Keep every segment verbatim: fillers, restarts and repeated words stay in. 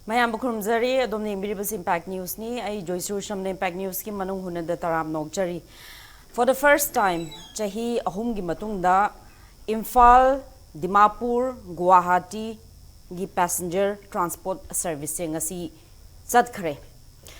ꯃꯌꯥꯝꯕꯨ ꯈꯨꯔꯨꯝꯖꯔꯤ꯫ ꯑꯗꯣꯝꯅ ꯌꯦꯡꯕꯤꯔꯤꯕꯁꯤ Impact Newsꯅꯤ꯫ ꯑꯩ ꯖꯣꯏꯁꯨ ꯁꯝꯅ Impact Newsꯀꯤ ꯃꯅꯨꯡ ꯍꯨꯅꯗ ꯇꯔꯥꯝ ꯅꯣꯛꯆꯔꯤ꯫ For the first time, ꯆꯍꯤ ꯑꯍꯨꯝꯒꯤ ꯃꯇꯨꯡꯗ ꯏꯝꯐꯥꯜ, ꯗꯤꯃꯥꯄꯨꯔ, ꯒꯨꯋꯥꯍꯥꯇꯤꯒꯤ passenger transport serviceꯁꯦ ꯉꯁꯤ ꯆꯠꯈ꯭ꯔꯦ꯫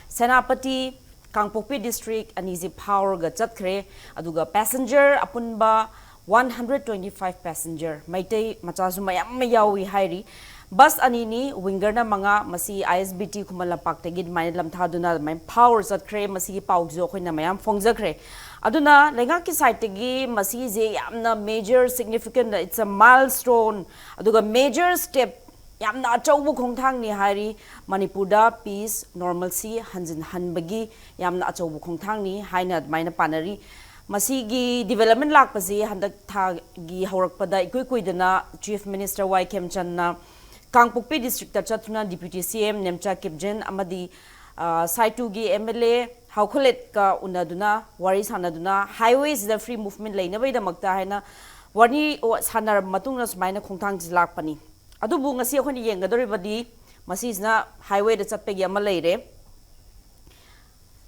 ꯁꯦꯅꯥꯄꯇꯤ, ꯀꯥꯡꯄꯣꯛꯄꯤ district ꯑꯅꯤꯁꯤ ꯐꯥꯎꯔꯒ ꯆꯠꯈ꯭ꯔꯦ꯫ ꯑꯗꯨꯒ passenger ꯑꯄꯨꯟꯕ one hundred twenty five passenger, Meitei ꯃꯆꯥꯁꯨ ꯃꯌꯥꯝ ꯑꯃ ꯌꯥꯎꯏ ꯍꯥꯏꯔꯤ꯫ Bus ꯑꯅꯤꯅꯤ, Wingerꯅ ꯃꯉꯥ, ꯃꯁꯤ ISBT ꯈꯨꯃꯟ ꯂꯝꯄꯥꯛꯇꯒꯤ ꯑꯗꯨꯃꯥꯏꯅ ꯂꯝꯊꯥꯗꯨꯅ ꯑꯗꯨꯃꯥꯏꯅ ꯐꯥꯎꯔ ꯆꯠꯈ꯭ꯔꯦ꯫ ꯃꯁꯤꯒꯤ ꯄꯥꯎꯁꯤꯁꯨ ꯑꯩꯈꯣꯏꯅ ꯃꯌꯥꯝ ꯐꯣꯡꯖꯈ꯭ꯔꯦ꯫ ꯑꯗꯨꯅ ꯂꯩꯉꯥꯛꯀꯤ sideꯇꯒꯤ ꯃꯁꯤꯁꯦ ꯌꯥꯝꯅ major significant, it's a milestone, ꯑꯗꯨꯒ major step, ꯌꯥꯝꯅ ꯑꯆꯧꯕ ꯈꯣꯡꯊꯥꯡꯅꯤ ꯍꯥꯏꯔꯤ꯫ ꯃꯅꯤꯄꯨꯔꯗ peace, normalcy ꯍꯟꯖꯤꯟꯍꯟꯕꯒꯤ ꯌꯥꯝꯅ ꯑꯆꯧꯕ ꯈꯣꯡꯊꯥꯡꯅꯤ ꯍꯥꯏꯅ ꯑꯗꯨꯃꯥꯏꯅ ꯄꯥꯅꯔꯤ꯫ ꯃꯁꯤꯒꯤ development ꯂꯥꯛꯄꯁꯤ ꯍꯟꯗꯛ ꯊꯥꯒꯤ ꯍꯧꯔꯛꯄꯗ ꯏꯀꯨꯏ ꯀꯨꯏꯗꯅ Chief Minister ꯋꯥꯏ ꯈꯦꯝꯆꯟꯅ ꯀꯥꯡꯄꯣꯛꯄꯤ districtꯇ ꯆꯠꯇꯨꯅ Deputy CM ꯅꯦꯝꯆꯥ ꯀꯤꯞꯖꯦꯟ ꯑꯃꯗꯤ, ꯑ, ꯁꯥꯏꯇꯨꯒꯤ MLA ꯍꯥꯎꯈꯨꯂꯦꯠꯀ ꯎꯅꯗꯨꯅ ꯋꯥꯔꯤ ꯁꯥꯟꯅꯗꯨꯅ highwayꯁꯤꯗ free movement ꯂꯩꯅꯕꯒꯤꯗꯃꯛꯇ ꯍꯥꯏꯅ ꯋꯥꯔꯤ ꯁꯥꯟꯅꯔꯕ ꯃꯇꯨꯡꯗ ꯁꯨꯃꯥꯏꯅ ꯈꯣꯡꯊꯥꯡꯁꯤ ꯂꯥꯛꯄꯅꯤ꯫ ꯑꯗꯨꯕꯨ ꯉꯁꯤ ꯑꯩꯈꯣꯏꯅ ꯌꯦꯡꯒꯗꯧꯔꯤꯕꯗꯤ ꯃꯁꯤꯁꯤꯅ highwayꯗ ꯆꯠꯄꯒꯤ ꯑꯃ ꯂꯩꯔꯦ꯫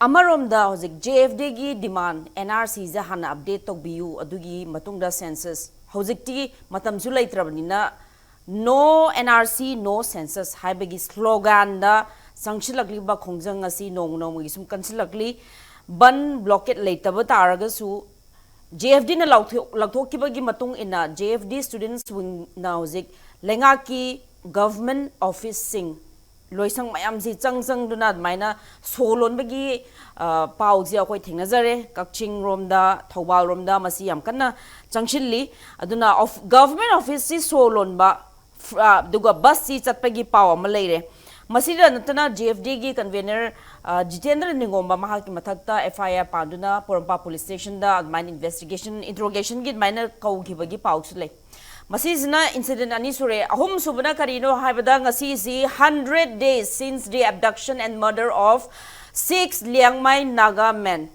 ꯑꯃꯔꯣꯝꯗ ꯍꯧꯖꯤꯛ JFDꯒꯤ demand, NRCꯁꯦ ꯍꯥꯟꯅ update ꯇꯧꯕꯤꯌꯨ, ꯑꯗꯨꯒꯤ ꯃꯇꯨꯡꯗ census꯫ ꯍꯧꯖꯤꯛꯇꯤ ꯃꯇꯝꯁꯨ ꯂꯩꯇ꯭ꯔꯕꯅꯤꯅ "No NRC, no census" ꯍꯥꯏꯕꯒꯤ sloganꯗ ꯆꯪꯁꯤꯜꯂꯛꯂꯤꯕ ꯈꯣꯡꯖꯪ ꯑꯁꯤ ꯅꯣꯡꯃ ꯅꯣꯡꯃꯒꯤ ꯁꯨꯝ ꯀꯟꯁꯤꯜꯂꯛꯂꯤ꯫ ꯕꯟ blockade ꯂꯩꯇꯕ ꯇꯥꯔꯒꯁꯨ JFDꯅ ꯂꯥꯎꯊꯣꯛ-, ꯂꯧꯊꯣꯛꯈꯤꯕꯒꯤ ꯃꯇꯨꯡ ꯏꯟꯅ JFD Students Wingꯅ ꯍꯧꯖꯤꯛ ꯂꯩꯉꯥꯛꯀꯤ government officeꯁꯤꯡ, ꯂꯣꯏꯁꯪ ꯃꯌꯥꯝꯁꯤ ꯆꯪ ꯆꯪꯗꯨꯅ ꯑꯗꯨꯃꯥꯏꯅ ꯁꯣ ꯂꯣꯟꯕꯒꯤ, ꯑ, ꯄꯥꯎꯁꯤ ꯑꯩꯈꯣꯏ ꯊꯦꯡꯅꯖꯔꯦ꯫ ꯀꯛꯆꯤꯡ ꯔꯣꯝꯗ, ꯊꯧꯕꯥꯜ ꯔꯣꯝꯗ ꯃꯁꯤ ꯌꯥꯝ ꯀꯟꯅ ꯆꯪꯁꯤꯜꯂꯤ꯫ ꯑꯗꯨꯅ ꯑꯣꯐ-, government officeꯁꯤ ꯁꯣ ꯂꯣꯟꯕ, ꯐ-, ꯑ, ꯑꯗꯨꯒ busꯁꯤ ꯆꯠꯄꯒꯤ ꯄꯥꯎ ꯑꯃ ꯂꯩꯔꯦ꯫ ꯃꯁꯤꯗ ꯅꯠꯇꯅ JFDꯒꯤ convener, ꯑ, ꯖꯤꯇꯦꯟꯗ꯭ꯔ ꯅꯤꯡꯉꯣꯝꯕ ꯃꯍꯥꯛꯀꯤ ꯃꯊꯛꯇ FIR ꯄꯥꯟꯗꯨꯅ ꯄꯣꯔꯣꯝꯄꯥꯠ police stationꯗ ꯑꯗꯨꯃꯥꯏꯅ investigation, interrogationꯒꯤ ꯑꯗꯨꯃꯥꯏꯅ ꯀꯧꯈꯤꯕꯒꯤ ꯄꯥꯎꯁꯨ ꯂꯩ꯫ ꯃꯁꯤꯁꯤꯅ incident ꯑꯅꯤ ꯁꯨꯔꯦ꯫ ꯑꯍꯨꯝꯁꯨꯕꯅ ꯀꯔꯤꯅꯣ ꯍꯥꯏꯕꯗ, ꯉꯁꯤꯁꯤ hundred days since the abduction and murder of six Liangmai Naga men꯫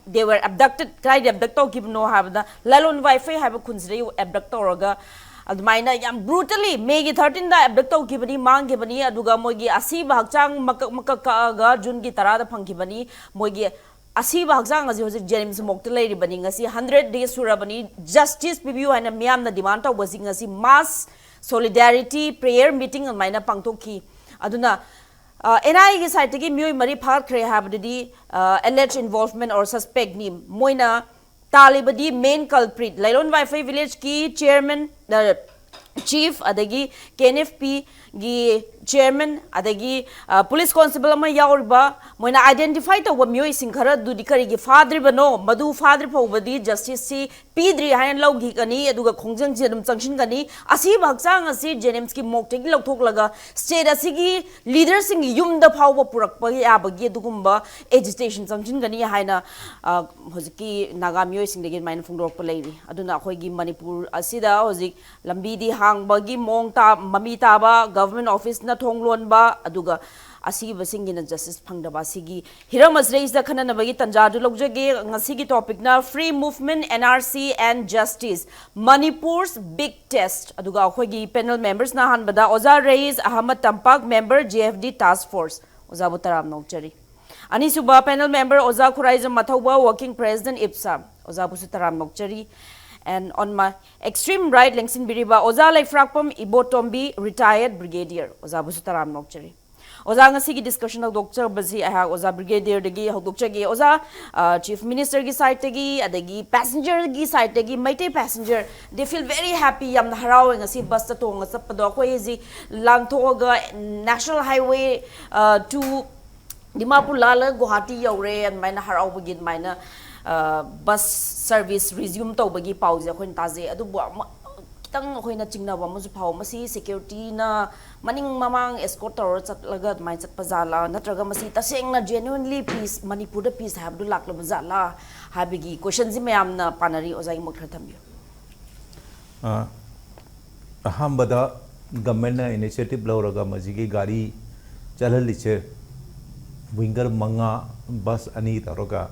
They were abducted꯫ ꯀꯗꯥꯏꯗ abduct ꯇꯧꯈꯤꯕꯅꯣ ꯍꯥꯏꯕꯗ, ꯂꯥꯂꯣꯟ ꯋꯥꯏꯐꯩ ꯍꯥꯏꯕ ꯈꯨꯟꯁꯤꯗ abduct ꯇꯧꯔꯒ, ꯑꯗꯨꯃꯥꯏꯅ ꯌꯥꯝ ꯕ꯭ꯔꯨꯇꯦꯂꯤ ꯃꯦꯒꯤ ꯊꯥꯔꯇꯤꯟꯗ ꯑꯦꯕꯗꯛ ꯇꯧꯈꯤꯕꯅꯤ, ꯃꯥꯡꯈꯤꯕꯅꯤ꯫ ꯑꯗꯨꯒ ꯃꯣꯏꯒꯤ ꯑꯁꯤꯕ ꯍꯛꯆꯥꯡ ꯃꯀꯛ ꯃꯀꯛ ꯀꯛꯑꯒ ꯖꯨꯟꯒꯤ ꯇꯔꯥꯗ ꯐꯪꯈꯤꯕꯅꯤ꯫ ꯃꯣꯏꯒꯤ ꯑꯁꯤꯕ ꯍꯛꯆꯥꯡ ꯑꯁꯤ ꯍꯧꯖꯤꯛ ꯖꯦꯅꯤꯝꯁ ꯃꯣꯛꯇ ꯂꯩꯔꯤꯕꯅꯤ꯫ ꯉꯁꯤ ꯍꯟꯗ꯭ꯔꯦꯠ ꯗꯦꯖ ꯁꯨꯔꯕꯅꯤ꯫ ꯖꯁꯇꯤꯁ ꯄꯤꯕꯤꯌꯨ ꯍꯥꯏꯅ ꯃꯤꯌꯥꯝꯅ ꯗꯤꯃꯥꯟ ꯇꯧꯕꯁꯤ ꯉꯁꯤ ꯃꯥꯁ ꯁꯣꯂꯤꯗꯥꯔꯤꯇꯤ ꯄ꯭ꯔꯦꯌꯔ ꯃꯤꯇꯤꯡ ꯑꯗꯨꯃꯥꯏꯅ ꯄꯥꯡꯊꯣꯛꯈꯤ꯫ ꯑꯗꯨꯅ ꯑꯦꯟ ꯑꯥꯏ ꯑꯦꯒꯤ ꯁꯥꯏꯠꯇꯒꯤ ꯃꯤꯑꯣꯏ ꯃꯔꯤ ꯐꯥꯒꯠꯈ꯭ꯔꯦ ꯍꯥꯏꯕꯗꯨꯗꯤ ꯑꯦꯂꯦꯖ ꯏꯟꯚꯣꯜꯚꯃꯦꯟ ꯑꯣꯔ ꯁꯁꯄꯦꯛꯅꯤ꯫ ꯃꯣꯏꯅ ꯇꯥꯜꯂꯤꯕꯗꯤ ꯃꯦꯟ ꯀꯜꯄ꯭ꯔꯤꯠ ꯂꯩꯔꯣꯟ ꯋꯥꯏꯐꯩ ꯚꯤꯂꯦꯖꯀꯤ ꯆꯤꯌꯔꯃꯦꯟ, ꯆꯤꯐ, ꯑꯗꯒꯤ ꯀꯦ ꯑꯦꯟ ꯑꯦꯐ ꯄꯤꯒꯤ ꯆꯤꯌꯔꯃꯦꯟ, ꯑꯗꯒꯤ ꯄꯨꯂꯤꯁ ꯀꯣꯟꯁꯇꯦꯕꯜ ꯑꯃ ꯌꯥꯎꯔꯤꯕ꯫ ꯃꯣꯏꯅ ꯑꯥꯏꯗꯦꯟꯇꯤꯐꯥꯏ ꯇꯧꯕ ꯃꯤꯑꯣꯏꯁꯤꯡ ꯈꯔ ꯑꯗꯨꯗꯤ ꯀꯔꯤꯒꯤ ꯐꯥꯗ꯭ꯔꯤꯕꯅꯣ? ꯃꯗꯨ ꯐꯥꯗ꯭ꯔꯤ ꯐꯥꯎꯕꯗꯤ ꯖꯁꯇꯤꯁꯁꯤ ꯄꯤꯗ꯭ꯔꯤ ꯍꯥꯏꯅ ꯂꯧꯈꯤꯒꯅꯤ, ꯑꯗꯨꯒ ꯈꯣꯡꯖꯪꯁꯤ ꯑꯗꯨꯝ ꯆꯪꯁꯤꯟꯒꯅꯤ꯫ ꯑꯁꯤꯕ ꯍꯛꯆꯥꯡ ꯑꯁꯤ ꯖꯦꯅꯤꯝꯁꯀꯤ ꯃꯣꯛꯇꯒꯤ ꯂꯧꯊꯣꯛꯂꯒ ꯁ꯭ꯇꯦꯠ ꯑꯁꯤꯒꯤ ꯂꯤꯗꯔꯁꯤꯡꯒꯤ ꯌꯨꯝꯗ ꯐꯥꯎꯕ ꯄꯨꯔꯛꯄ ꯌꯥꯕꯒꯤ ꯑꯗꯨꯒꯨꯝꯕ ꯑꯦꯖꯤꯇꯦꯁꯟ ꯆꯪꯁꯤꯟꯒꯅꯤ ꯍꯥꯏꯅ, ꯑ, ꯍꯧꯖꯤꯛꯀꯤ ꯅꯥꯒꯥ ꯃꯤꯑꯣꯏꯁꯤꯡꯗꯒꯤ ꯑꯗꯨꯃꯥꯏꯅ ꯐꯣꯡꯗꯣꯔꯛꯄ ꯂꯩꯔꯤ꯫ ꯑꯗꯨꯅ ꯑꯩꯈꯣꯏꯒꯤ ꯃꯅꯤꯄꯨꯔ ꯑꯁꯤꯗ ꯍꯧꯖꯤꯛ ꯂꯝꯕꯤꯗꯤ ꯍꯥꯡꯕꯒꯤ ꯃꯑꯣꯡ ꯇꯥ-, ꯃꯃꯤ ꯇꯥꯕ, ꯒꯚꯔꯟꯃꯦꯟꯠ ꯑꯣꯐꯤꯁꯅ ꯊꯣꯡ ꯂꯣꯟꯕ, ꯑꯗꯨꯒ ꯑꯁꯤꯕꯁꯤꯡꯒꯤꯅ ꯖꯁꯇꯤꯁ ꯐꯪꯗꯕ ꯑꯁꯤꯒꯤ ꯍꯤꯔꯝ ꯑꯁꯤꯗꯩꯁꯤꯗ ꯈꯟꯅꯅꯕꯒꯤ ꯇꯥꯟꯖꯥꯗꯨ ꯂꯧꯖꯒꯦ꯫ ꯉꯁꯤꯒꯤ ꯇꯣꯄꯤꯛꯅ Free Movement, N R C and Justice, Manipur's Big Test꯫ ꯑꯗꯨꯒ ꯑꯩꯈꯣꯏꯒꯤ ꯄꯦꯅꯦꯜ ꯃꯦꯝꯕꯔꯁꯅ ꯑꯍꯥꯟꯕꯗ ꯑꯣꯖꯥ ꯔꯌꯤꯁ ꯑꯍꯃꯗ ꯇꯝꯄꯥꯛ, member J F D Task Force꯫ ꯑꯣꯖꯥꯕꯨ ꯇꯔꯥꯝꯅ ꯑꯣꯛꯆꯔꯤ꯫ ꯑꯅꯤꯁꯨꯕ ꯄꯦꯅꯦꯜ ꯃꯦꯝꯕꯔ ꯑꯣꯖꯥ ꯈꯨꯔꯥꯏꯖꯝ ꯃꯊꯧꯕ, ꯋꯥꯔꯀꯤꯡ ꯄ꯭ꯔꯦꯁꯤꯗꯦꯟꯠ ꯏꯞꯁꯥ꯫ ꯑꯣꯖꯥꯕꯨꯁꯨ ꯇꯔꯥꯝꯅ ꯑꯣꯛꯆꯔꯤ꯫ And on my extreme right ꯂꯦꯡꯁꯤꯟꯕꯤꯔꯤꯕ ꯑꯣꯖꯥ ꯂꯩꯐ꯭ꯔꯥꯛꯄꯝ ꯏꯕꯣꯇꯣꯝꯕꯤ, ꯔꯤꯇꯥꯌꯔꯗ ꯕ꯭ꯔꯤꯒꯦꯗꯤꯌꯔ꯫ ꯑꯣꯖꯥꯕꯨꯁꯨ ꯇꯔꯥꯝꯅ ꯑꯣꯛꯆꯔꯤ꯫ ꯑꯣꯖꯥ, ꯉꯁꯤꯒꯤ ꯗꯤꯁꯀꯁꯟ ꯍꯧꯗꯣꯛꯆꯕꯁꯤ ꯑꯩꯍꯥꯛ ꯑꯣꯖꯥ ꯕ꯭ꯔꯤꯒꯦꯗꯤꯌꯔꯗꯒꯤ ꯍꯧꯗꯣꯛꯆꯒꯦ꯫ ꯑꯣꯖꯥ, ꯑ, ꯆꯤꯐ ꯃꯤꯅꯤꯁꯇꯔꯒꯤ ꯁꯥꯏꯠꯇꯒꯤ, ꯑꯗꯒꯤ ꯄꯦꯁꯦꯟꯖꯔꯒꯤ ꯁꯥꯏꯠꯇꯒꯤ, Meitei passenger, they feel very happy, ꯌꯥꯝꯅ ꯍꯔꯥꯎꯋꯦ ꯉꯁꯤ ꯕꯁꯇ ꯇꯣꯡꯉ ꯆꯠꯄꯗꯣ꯫ ꯑꯩꯈꯣꯏ ꯍꯧꯖꯤꯛ ꯂꯥꯟꯊꯣꯛꯑꯒ ꯅꯦꯁꯅꯦꯜ ꯍꯥꯏꯋꯦ, ꯑ, ꯇꯨ ꯗꯤꯃꯥꯄꯨꯔ ꯂꯥꯜꯂꯒ ꯒꯨꯋꯥꯍꯥꯇꯤ ꯌꯧꯔꯦ, ꯑꯗꯨꯃꯥꯏꯅ ꯍꯔꯥꯎꯕꯒꯤ ꯑꯗꯨꯃꯥꯏꯅ, ꯑ, ꯕꯁ ꯁꯔꯚꯤꯁ ꯔꯤꯖ꯭ꯌꯨꯝ ꯇꯧꯕꯒꯤ ꯄꯥꯎꯁꯦ ꯑꯩꯈꯣꯏꯅ ꯇꯥꯖꯩ꯫ ꯑꯗꯨꯕꯨ ꯑꯃ-, ꯈꯤꯇꯪ ꯑꯩꯈꯣꯏꯅ ꯆꯤꯡꯅꯕ ꯑꯃꯁꯨ ꯐꯥꯎ, ꯃꯁꯤ ꯁꯦꯀ꯭ꯌꯨꯔꯤꯇꯤꯅ ꯃꯅꯤꯡ ꯃꯃꯥꯡ ꯑꯦꯁꯀꯣꯔꯠ ꯇꯧꯔꯒ ꯆꯠꯂꯒ ꯑꯗꯨꯃꯥꯏꯅ ꯆꯠꯄ ꯖꯥꯠꯂꯥ, ꯅꯠꯇ꯭ꯔꯒ ꯃꯁꯤ ꯇꯁꯦꯡꯅ ꯖꯦꯅ꯭ꯌꯨꯟꯂꯤ ꯄꯤꯁ, ꯃꯅꯤꯄꯨꯔꯗ ꯄꯤꯁ ꯍꯥꯏꯕꯗꯨ ꯂꯥꯛꯂꯕ ꯖꯥꯠꯂꯥ ꯍꯥꯏꯕꯒꯤ ꯀꯣꯏꯁꯟꯁꯤ ꯃꯌꯥꯝꯅ ꯄꯥꯅꯔꯤ꯫ ꯑꯣꯖꯥꯒꯤ ꯃꯣꯠ ꯈꯔ ꯊꯝꯕꯤꯌꯨ꯫ ꯑ, ꯑꯍꯥꯟꯕꯗ ꯒꯚꯔꯟꯃꯦꯟꯠꯅ ꯏꯅꯤꯁꯤꯌꯦꯇꯤꯚ ꯂꯧꯔꯒ ꯃꯁꯤꯒꯤ ꯒꯥꯔꯤ ꯆꯠꯍꯜꯂꯤꯁꯦ, ꯋꯤꯡꯒꯔ ꯃꯉꯥ, ꯕꯁ ꯑꯅꯤ ꯇꯧꯔꯒ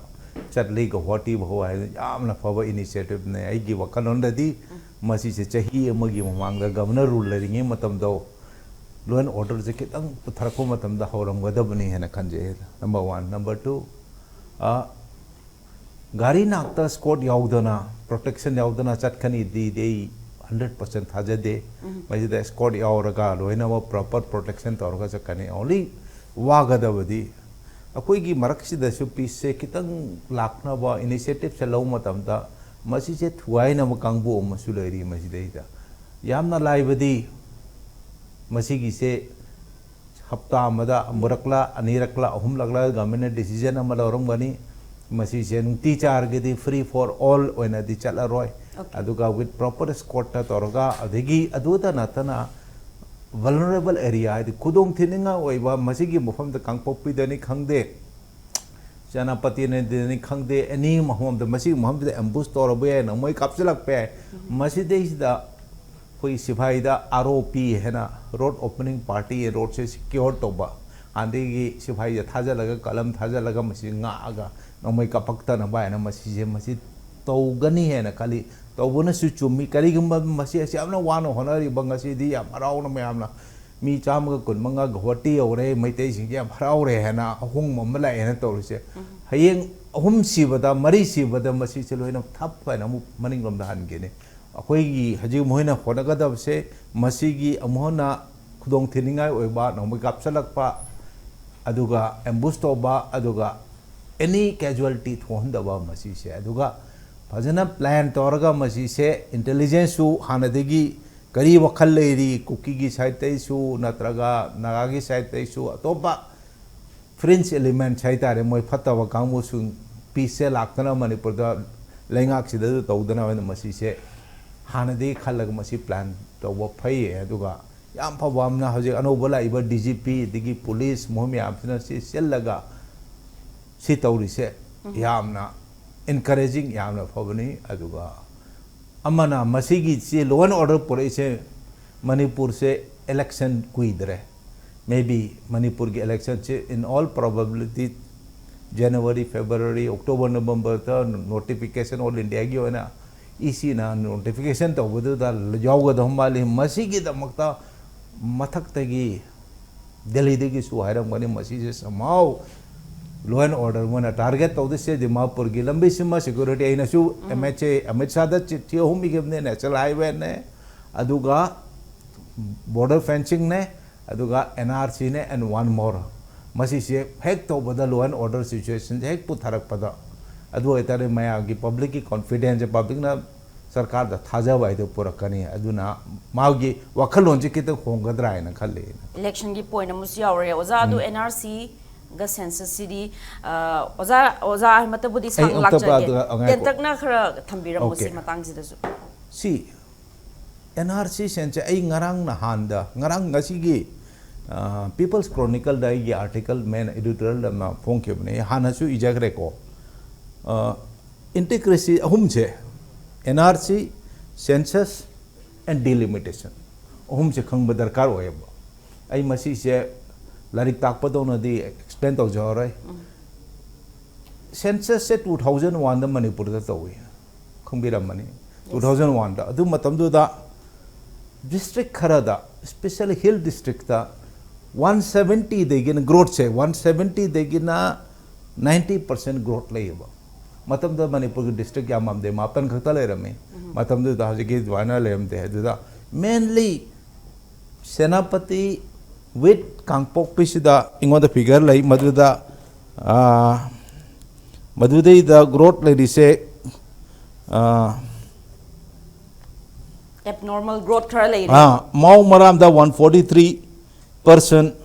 ꯆꯠꯂꯤ ꯒꯧꯍꯥꯇꯤ ꯐꯥꯎ ꯍꯥꯏꯗꯅ ꯌꯥꯝꯅ ꯐꯕ initiativeꯅꯦ꯫ ꯑꯩꯒꯤ ꯋꯥꯈꯜꯂꯣꯟꯗꯗꯤ ꯃꯁꯤꯁꯦ ꯆꯍꯤ ꯑꯃꯒꯤ ꯃꯃꯥꯡꯗ Governor rule ꯂꯩꯔꯤꯉꯩ ꯃꯇꯝꯗ law and orderꯁꯦ ꯈꯤꯇꯪ ꯄꯨꯊꯔꯛꯄ ꯃꯇꯝꯗ ꯍꯧꯔꯝꯒꯗꯕꯅꯤ ꯍꯥꯏꯅ ꯈꯟꯖꯩ꯫ Number one꯫ Number two, ꯒꯥꯔꯤ ꯅꯥꯛꯇ escort ꯌꯥꯎꯗꯅ, protection ꯌꯥꯎꯗꯅ ꯆꯠꯀꯅꯤꯗꯤ ꯑꯩ hundred percent ꯊꯥꯖꯗꯦ꯫ ꯃꯁꯤꯗ escort ꯌꯥꯎꯔꯒ ꯂꯣꯏꯅꯃꯛ proper protection ꯇꯧꯔꯒ ꯆꯠꯀꯅꯤ꯫ Only ꯋꯥꯒꯗꯕꯗꯤ ꯑꯩꯈꯣꯏꯒꯤ ꯃꯔꯛꯁꯤꯗꯁꯨ peaceꯁꯦ ꯈꯤꯇꯪ ꯂꯥꯛꯅꯕ initiativeꯁꯦ ꯂꯧꯕ ꯃꯇꯝꯗ ꯃꯁꯤꯁꯦ ꯊꯨꯒꯥꯏꯅꯕ ꯀꯥꯡꯕꯨ ꯑꯃꯁꯨ ꯂꯩꯔꯤ ꯃꯁꯤꯗꯩꯗ꯫ ꯌꯥꯝꯅ ꯂꯥꯏꯕꯗꯤ ꯃꯁꯤꯒꯤꯁꯦ ꯍꯞꯇꯥ ꯑꯃꯗ ꯑꯃꯨꯔꯛꯂ, ꯑꯅꯤꯔꯛꯂ, ꯑꯍꯨꯝꯂꯛꯂ governmentꯅ decision ꯑꯃ ꯂꯧꯔꯝꯒꯅꯤ꯫ ꯃꯁꯤꯁꯦ ꯅꯨꯡꯇꯤ ꯆꯥꯔꯒꯗꯤ free for all ꯑꯣꯏꯅꯗꯤ ꯆꯠꯂꯔꯣꯏ꯫ Okay꯫ ꯑꯗꯨꯒ with proper escortꯇ ꯇꯧꯔꯒ, ꯑꯗꯒꯤ ꯑꯗꯨꯗ ꯅꯠꯇꯅ vulnerable area ꯍꯥꯏꯗꯤ ꯈꯨꯗꯣꯡ ꯊꯤꯅꯤꯡꯉꯥꯏ ꯑꯣꯏꯕ ꯃꯁꯤꯒꯤ ꯃꯐꯝꯗ ꯀꯥꯡꯄꯣꯛꯄꯤꯗꯅꯤ ꯈꯪꯗꯦ, ꯁꯦꯅꯥꯄꯇꯤꯅꯗꯅꯤ ꯈꯪꯗꯦ, any ꯃꯐꯝꯗ ꯃꯁꯤꯒꯤ ꯃꯐꯝꯁꯤꯗ ambush ꯇꯧꯔꯕ ꯌꯥꯏ, ꯅꯣꯡꯃꯩ ꯀꯥꯞꯁꯤꯜꯂꯛꯄ ꯌꯥꯏ꯫ ꯃꯁꯤꯗꯩꯁꯤꯗ ꯑꯩꯈꯣꯏ ꯁꯤꯐꯥꯏꯗ R O P ꯍꯥꯏꯅ road opening party, roadꯁꯦ secure ꯇꯧꯕ, ꯑꯗꯒꯤ ꯁꯤꯐꯥꯏꯁꯦ ꯊꯥꯖꯤꯜꯂꯒ, ꯀꯂꯝ ꯊꯥꯖꯤꯜꯂꯒ ꯃꯁꯤ ꯉꯥꯛꯑꯒ ꯅꯣꯡꯃꯩ ꯀꯥꯞꯄꯛꯇꯅꯕ ꯍꯥꯏꯅ ꯃꯁꯤꯁꯦ ꯃꯁꯤ ꯇꯧꯒꯅꯤ ꯍꯥꯏꯅ ꯈꯜꯂꯤ꯫ ꯇꯧꯕꯅꯁꯨ ꯆꯨꯝꯃꯤ꯫ ꯀꯔꯤꯒꯨꯝꯕ ꯃꯁꯤ ꯑꯁꯤ ꯌꯥꯝꯅ ꯋꯥꯅ ꯍꯣꯠꯅꯔꯤꯕ, ꯉꯁꯤꯗꯤ ꯌꯥꯝ ꯍꯔꯥꯎꯅ ꯃꯌꯥꯝꯅ ꯃꯤ ꯆꯥꯝꯃꯒ ꯀꯨꯟꯃꯉꯥ ꯒꯨꯋꯥꯍꯥꯇꯤ ꯌꯧꯔꯦ, ꯃꯩꯇꯩꯁꯤꯡꯁꯦ ꯌꯥꯝ ꯍꯔꯥꯎꯔꯦ ꯍꯥꯏꯅ ꯑꯍꯣꯡꯕ ꯑꯃ ꯂꯥꯛꯑꯦꯅ ꯇꯧꯔꯤꯁꯦ꯫ ꯍꯌꯦꯡ ꯑꯍꯨꯝ ꯁꯤꯕꯗ, ꯃꯔꯤ ꯁꯤꯕꯗ ꯃꯁꯤꯁꯦ ꯂꯣꯏꯅ ꯊꯞ ꯍꯥꯏꯅ ꯑꯃꯨꯛ ꯃꯅꯤꯡꯂꯣꯝꯗ ꯍꯟꯒꯅꯤ꯫ ꯑꯩꯈꯣꯏꯒꯤ ꯍꯧꯖꯤꯛ ꯃꯈꯣꯏꯅ ꯍꯣꯠꯅꯒꯗꯕꯁꯦ ꯃꯁꯤꯒꯤ ꯑꯃꯨꯛ ꯍꯟꯅ ꯈꯨꯗꯣꯡ ꯊꯤꯅꯤꯡꯉꯥꯏ ꯑꯣꯏꯕ ꯅꯣꯡꯃꯩ ꯀꯥꯞꯁꯤꯜꯂꯛꯄ, ꯑꯗꯨꯒ ambush ꯇꯧꯕ, ꯑꯗꯨꯒ any casualty ꯊꯣꯛꯍꯟꯗꯕ ꯃꯁꯤꯁꯦ꯫ ꯑꯗꯨꯒ ꯐꯖꯅ plan ꯇꯧꯔꯒ ꯃꯁꯤꯁꯦ intelligenceꯁꯨ ꯍꯥꯟꯅꯗꯒꯤ ꯀꯔꯤ ꯋꯥꯈꯜ ꯂꯩꯔꯤ, ꯀꯨꯀꯤꯒꯤ sideꯇꯩꯁꯨ ꯅꯠꯇ꯭ꯔꯒ ꯅꯥꯒꯥꯒꯤ sideꯇꯩꯁꯨ ꯑꯇꯣꯞꯄ fringe elements ꯍꯥꯏꯇꯥꯔꯦ, ꯃꯣꯏ ꯐꯠꯇꯕ ꯀꯥꯡꯕꯨꯁꯤꯡ peaceꯁꯦ ꯂꯥꯛꯇꯅ ꯃꯅꯤꯄꯨꯔꯗ ꯂꯩꯉꯥꯛꯁꯤꯗꯁꯨ ꯇꯧꯗꯅꯕ ꯃꯁꯤꯁꯦ ꯍꯥꯟꯅꯗꯒꯤ ꯈꯜꯂꯒ ꯃꯁꯤ plan ꯇꯧꯕ ꯐꯩꯌꯦ꯫ ꯑꯗꯨꯒ ꯌꯥꯝ ꯐꯕ ꯑꯃꯅ ꯍꯧꯖꯤꯛ ꯑꯅꯧꯕ ꯂꯥꯛꯏꯕ D G P ꯑꯗꯒꯤ police ꯃꯣꯏ ꯃꯌꯥꯝꯁꯤꯅ ꯁꯤ ꯆꯦꯜꯂꯒ ꯁꯤ ꯇꯧꯔꯤꯁꯦ ꯌꯥꯝꯅ encouraging, ꯌꯥꯝꯅ ꯐꯕꯅꯤ꯫ ꯑꯗꯨꯒ ꯑꯃꯅ ꯃꯁꯤꯒꯤ ꯁꯤ law and order ꯄꯨꯔꯛꯏꯁꯦ, ꯃꯅꯤꯄꯨꯔꯁꯦ election ꯀꯨꯏꯗ꯭ꯔꯦ꯫ Maybe ꯃꯅꯤꯄꯨꯔꯒꯤ electionꯁꯦ in all probability January, February, October, November ꯇ notification all India ꯒꯤ ꯑꯣꯏꯅ ꯏ ꯁꯤꯅ notification ꯇꯧꯕꯗꯨꯗ ꯌꯥꯎꯒꯗꯧ ꯃꯥꯜꯂꯤ꯫ ꯃꯁꯤꯒꯤꯗꯃꯛꯇ ꯃꯊꯛꯇꯒꯤ ꯗꯦꯜꯂꯤꯗꯒꯤꯁꯨ ꯍꯥꯏꯔꯝꯒꯅꯤ, ꯃꯁꯤꯁꯦ somehow law and order ꯃꯣꯏꯅ target ꯇꯧꯗꯣꯏꯁꯦ ꯗꯤꯃꯥꯄꯨꯔꯒꯤ ꯂꯝꯕꯤꯁꯤꯃ꯫ Security ꯑꯩꯅꯁꯨ ꯑꯦꯝ ꯑꯩꯆ ꯑꯦ ꯑꯃꯤꯠ ꯁꯥꯍꯗ ꯆꯤꯊꯤ ꯑꯍꯨꯝ ꯏꯈꯤꯕꯅꯦ, national highway ꯅꯦ, ꯑꯗꯨꯒ border fencing ꯅꯦ, ꯑꯗꯨꯒ N R C ꯅꯦ, and one more꯫ ꯃꯁꯤꯁꯦ ꯍꯦꯛ ꯇꯧꯕꯗ law and order situation ꯁꯦ ꯍꯦꯛ ꯄꯨꯊꯔꯛꯄꯗ, ꯑꯗꯨ ꯑꯣꯏꯇꯥꯔꯗꯤ ꯃꯌꯥꯝꯒꯤ, public ꯀꯤ confidence ꯁꯦ, public ꯅ ꯁꯔꯀꯥꯔꯗ ꯊꯥꯖꯕ ꯍꯥꯏꯗꯣ ꯄꯨꯔꯛꯀꯅꯤ꯫ ꯑꯗꯨꯅ ꯃꯥꯒꯤ ꯋꯥꯈꯜꯂꯣꯟꯁꯦ ꯈꯤꯇꯪ ꯍꯣꯡꯒꯗ꯭ꯔꯥ ꯍꯥꯏꯅ ꯈꯜꯂꯤ꯫ Election ꯒꯤ point ꯑꯃꯁꯨ ꯌꯥꯎꯔꯦ ꯑꯣꯖꯥ꯫ ꯑꯗꯨ N R C ꯒ census ꯁꯤꯗꯤ, ꯑ, ꯑꯣꯖꯥ ꯑꯣꯖꯥ ꯍꯥꯏ ꯃꯇꯝꯕꯨꯗꯤ ꯑꯩ ꯑꯝꯇ ꯁꯥꯡꯂꯥꯛꯆꯒꯦ꯫ ꯄꯥꯗ-, ꯑ, ꯉꯥꯏꯈꯣ꯫ ꯇꯦꯟꯇꯛꯅ ꯈꯔ ꯊꯝꯕꯤꯔꯝꯃꯣ ꯁꯤ Okay꯫ ꯃꯇꯥꯡꯁꯤꯗꯁꯨ꯫ ꯁꯤ N R C ꯁꯦꯟꯁꯦ ꯑꯩ ꯉꯔꯥꯡ ꯅꯍꯥꯟꯗ, ꯉꯔꯥꯡ ꯉꯁꯤꯒꯤ, ꯑ, People's Chronicle ꯗ ꯑꯩꯒꯤ article, main editorial ꯑꯃ ꯐꯣꯡꯈꯤꯕꯅꯦ, ꯍꯥꯟꯅꯁꯨ ꯏꯖꯈ꯭ꯔꯦꯀꯣ꯫ ꯑ, intricacy ꯑꯍꯨꯝꯁꯦ, N R C, census and delimitation, ꯑꯍꯨꯝꯁꯦ ꯈꯪꯕ ꯗꯔꯀꯥꯔ ꯑꯣꯏꯌꯦꯕ꯫ ꯑꯩ ꯃꯁꯤꯁꯦ ꯂꯥꯏꯔꯤꯛ ꯇꯥꯛꯄꯗꯧꯅꯗꯤ explain ꯇꯧꯖꯔꯔꯣꯏ꯫ Census ꯁꯦ two thousand one ꯗ ꯃꯅꯤꯄꯨꯔꯗ ꯇꯧꯏ, ꯈꯪꯕꯤꯔꯝꯃꯅꯤ꯫ Two thousand one ꯗ, ꯑꯗꯨ ꯃꯇꯝꯗꯨꯗ district ꯈꯔꯗ, especially hill district ꯇ, one seventy ꯗꯒꯤꯅ growth ꯁꯦ, one seventy ꯗꯒꯤꯅ ninety percent growth ꯂꯩꯌꯦꯕ꯫ ꯃꯇꯝꯗꯨꯗ ꯃꯅꯤꯄꯨꯔꯒꯤ district ꯌꯥꯝꯃꯝꯗꯦ, ꯃꯥꯄꯟ ꯈꯛꯇ ꯂꯩꯔꯝꯃꯤ꯫ ꯃꯇꯝꯗꯨꯗ ꯍꯧꯖꯤꯛꯀꯤ ꯑꯗꯨꯃꯥꯏꯅ ꯂꯩꯔꯝꯗꯦ꯫ ꯑꯗꯨꯗ mainly ꯁꯦꯅꯥꯄꯇꯤ with ꯀꯥꯡꯄꯣꯛꯄꯤꯁꯤꯗ ꯑꯩꯉꯣꯟꯗ figure ꯂꯩ, ꯃꯗꯨꯗ, ꯑꯥ, ꯃꯗꯨꯗꯩꯗ growth ꯂꯩꯔꯤꯁꯦ, ꯑꯥ, Abnormal growth ꯈꯔ ꯂꯩꯔꯦ꯫ ꯑꯥ, ꯃꯥꯎ ꯃꯔꯥꯝꯗ one forty three percent,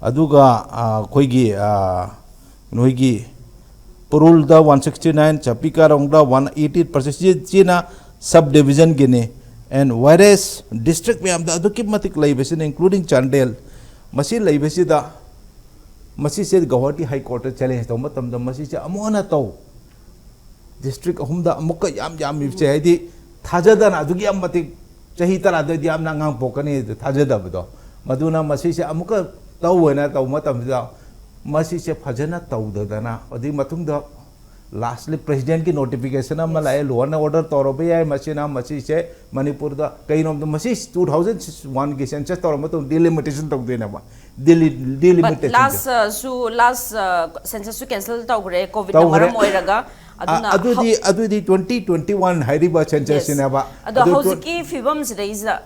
ꯑꯗꯨꯒ, ꯑꯥ, ꯑꯩꯈꯣꯏꯒꯤ, ꯑꯥ, ꯅꯣꯏꯒꯤ ꯄꯨꯔꯨꯜꯗ one sixty nine, ꯆꯥꯄꯤ ꯀꯥꯔꯣꯡꯗ one eighty percent, ꯁꯤ, ꯁꯤꯅ sub division Guinea. And whereas district ꯃꯌꯥꯝꯗ ꯑꯗꯨꯛꯀꯤ ꯃꯇꯤꯛ ꯂꯩꯕꯁꯤꯅ, including ꯆꯥꯟꯗꯦꯜ, ꯃꯁꯤ ꯂꯩꯕꯁꯤꯗ, ꯃꯁꯤꯁꯦ ꯒꯧꯍꯥꯇꯤ High Court ꯇ challenge ꯇꯧꯕ ꯃꯇꯝꯗ, ꯃꯁꯤꯁꯦ ꯑꯃꯨꯛ ꯍꯟꯅ ꯇꯧ, district ꯑꯍꯨꯝꯗ ꯑꯃꯨꯛꯀ ꯌꯥꯝ ꯌꯥꯝꯃꯤꯕꯁꯦ, ꯍꯥꯏꯗꯤ ꯊꯥꯖꯗꯅ ꯑꯗꯨꯛꯀꯤ ꯌꯥꯝ ꯃꯇꯤꯛ, ꯆꯍꯤ ꯇꯔꯥꯗꯩꯗꯤ ꯌꯥꯝꯅ ꯑꯉꯥꯡ ꯄꯣꯛꯀꯅꯤ ꯊꯥꯖꯗꯕꯗꯣ, ꯃꯗꯨꯅ ꯃꯁꯤꯁꯦ ꯑꯃꯨꯛꯀ ꯇꯧ ꯍꯥꯏꯅ ꯇꯧꯕ ꯃꯇꯝꯁꯤꯗ, ꯃꯁꯤꯁꯦ ꯐꯖꯅ ꯇꯧꯗꯗꯅ, ꯑꯗꯨꯒꯤ ꯃꯇꯨꯡꯗ lastly presidentꯀꯤ notification ꯑꯃ ꯂꯥꯛꯑꯦ, law and order ꯇꯧꯔꯕ ꯌꯥꯏ꯫ ꯃꯁꯤꯅ, ꯃꯁꯤꯁꯦ ꯃꯅꯤꯄꯨꯔꯗ ꯀꯩꯅꯣꯝꯗ, ꯃꯁꯤ two thousand oneꯒꯤ census ꯇꯧꯔ ꯃꯇꯨꯡ delimitation ꯇꯧꯗꯣꯏꯅꯦꯕ꯫ Deli- delimitation. Last ꯁꯨ last census ꯁꯨ cancel ꯇꯧꯈ꯭ꯔꯦ, ꯀꯣꯚꯤꯗꯅ ꯇꯧꯈ꯭ꯔꯦ꯫ ꯃꯔꯝ ꯑꯣꯏꯔꯒ꯫ ꯑ- ꯑꯗꯨꯗꯤ ꯑꯗꯨꯗꯤ twenty twenty one ꯍꯥꯏꯔꯤꯕ census ꯁꯤꯅꯦꯕ꯫ ꯑꯗꯣ ꯑꯗꯨ twe- ꯍꯧꯖꯤꯛꯀꯤ ꯐꯤꯕꯝꯁꯤꯗꯩꯁꯤꯗ,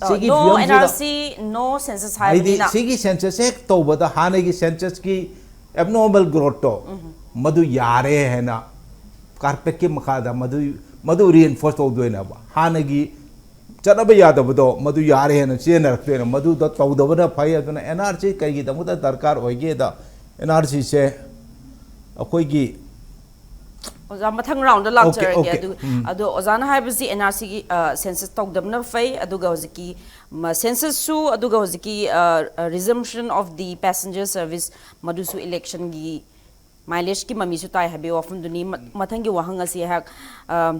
ꯁꯤꯒꯤ no ꯐꯤꯕꯝꯁꯤꯗ N R C, no census ꯍꯥꯏꯗꯤ ꯍꯥꯏꯕꯅꯤꯅ꯫ ꯁꯤꯒꯤ census ꯍꯦꯛ ꯇꯧꯕꯗ ꯍꯥꯟꯅꯒꯤ census ꯀꯤ abnormal growth ꯇꯣ, ꯃꯗꯨ ꯌꯥꯔꯦ ꯍꯥꯏꯅ carpet ꯀꯤ ꯃꯈꯥꯗ ꯃꯗꯨ ꯃꯗꯨ reinforce ꯇꯧꯗꯣꯏꯅꯦꯕ꯫ ꯍꯥꯟꯅꯒꯤ ꯆꯠꯅꯕ ꯌꯥꯗꯕꯗꯣ ꯃꯗꯨ ꯌꯥꯔꯦ ꯍꯥꯏꯅ ꯆꯦꯟꯅꯔꯛꯇꯣꯏꯅꯦ꯫ ꯃꯗꯨꯗ ꯇꯧꯗꯕꯅ ꯐꯩ꯫ ꯑꯗꯨꯅ N R C ꯀꯩꯒꯤꯗꯃꯛꯇ ꯗꯔꯀꯥꯔ ꯑꯣꯏꯒꯦꯗ, N R C ꯁꯦ ꯑꯩꯈꯣꯏꯒꯤ ꯑꯣꯖꯥ, ꯃꯊꯪ round ꯗ ꯂꯥꯛꯆꯔꯒꯦ꯫ Okay, ꯑꯗꯨ ꯎꯝ꯫ ꯑꯗꯣ ꯑꯣꯖꯥꯅ ꯍꯥꯏꯕꯁꯤ N R C ꯒꯤ census ꯇꯧꯗꯕꯅ ꯐꯩ, ꯑꯗꯨꯒ ꯍꯧꯖꯤꯛꯀꯤ census ꯁꯨ, ꯑꯗꯨꯒ ꯍꯧꯖꯤꯛꯀꯤ resumption of the passenger service, ꯃꯗꯨꯁꯨ election ꯒꯤ mileage ꯀꯤ ꯃꯃꯤꯁꯨ ꯇꯥꯏ ꯍꯥꯏꯕꯒꯤ ꯋꯥꯐꯝꯗꯨꯅꯤ꯫ ꯃ- ꯃꯊꯪꯒꯤ ꯋꯥꯍꯪ ꯑꯁꯤ ꯑꯩꯍꯥꯛ ꯑ,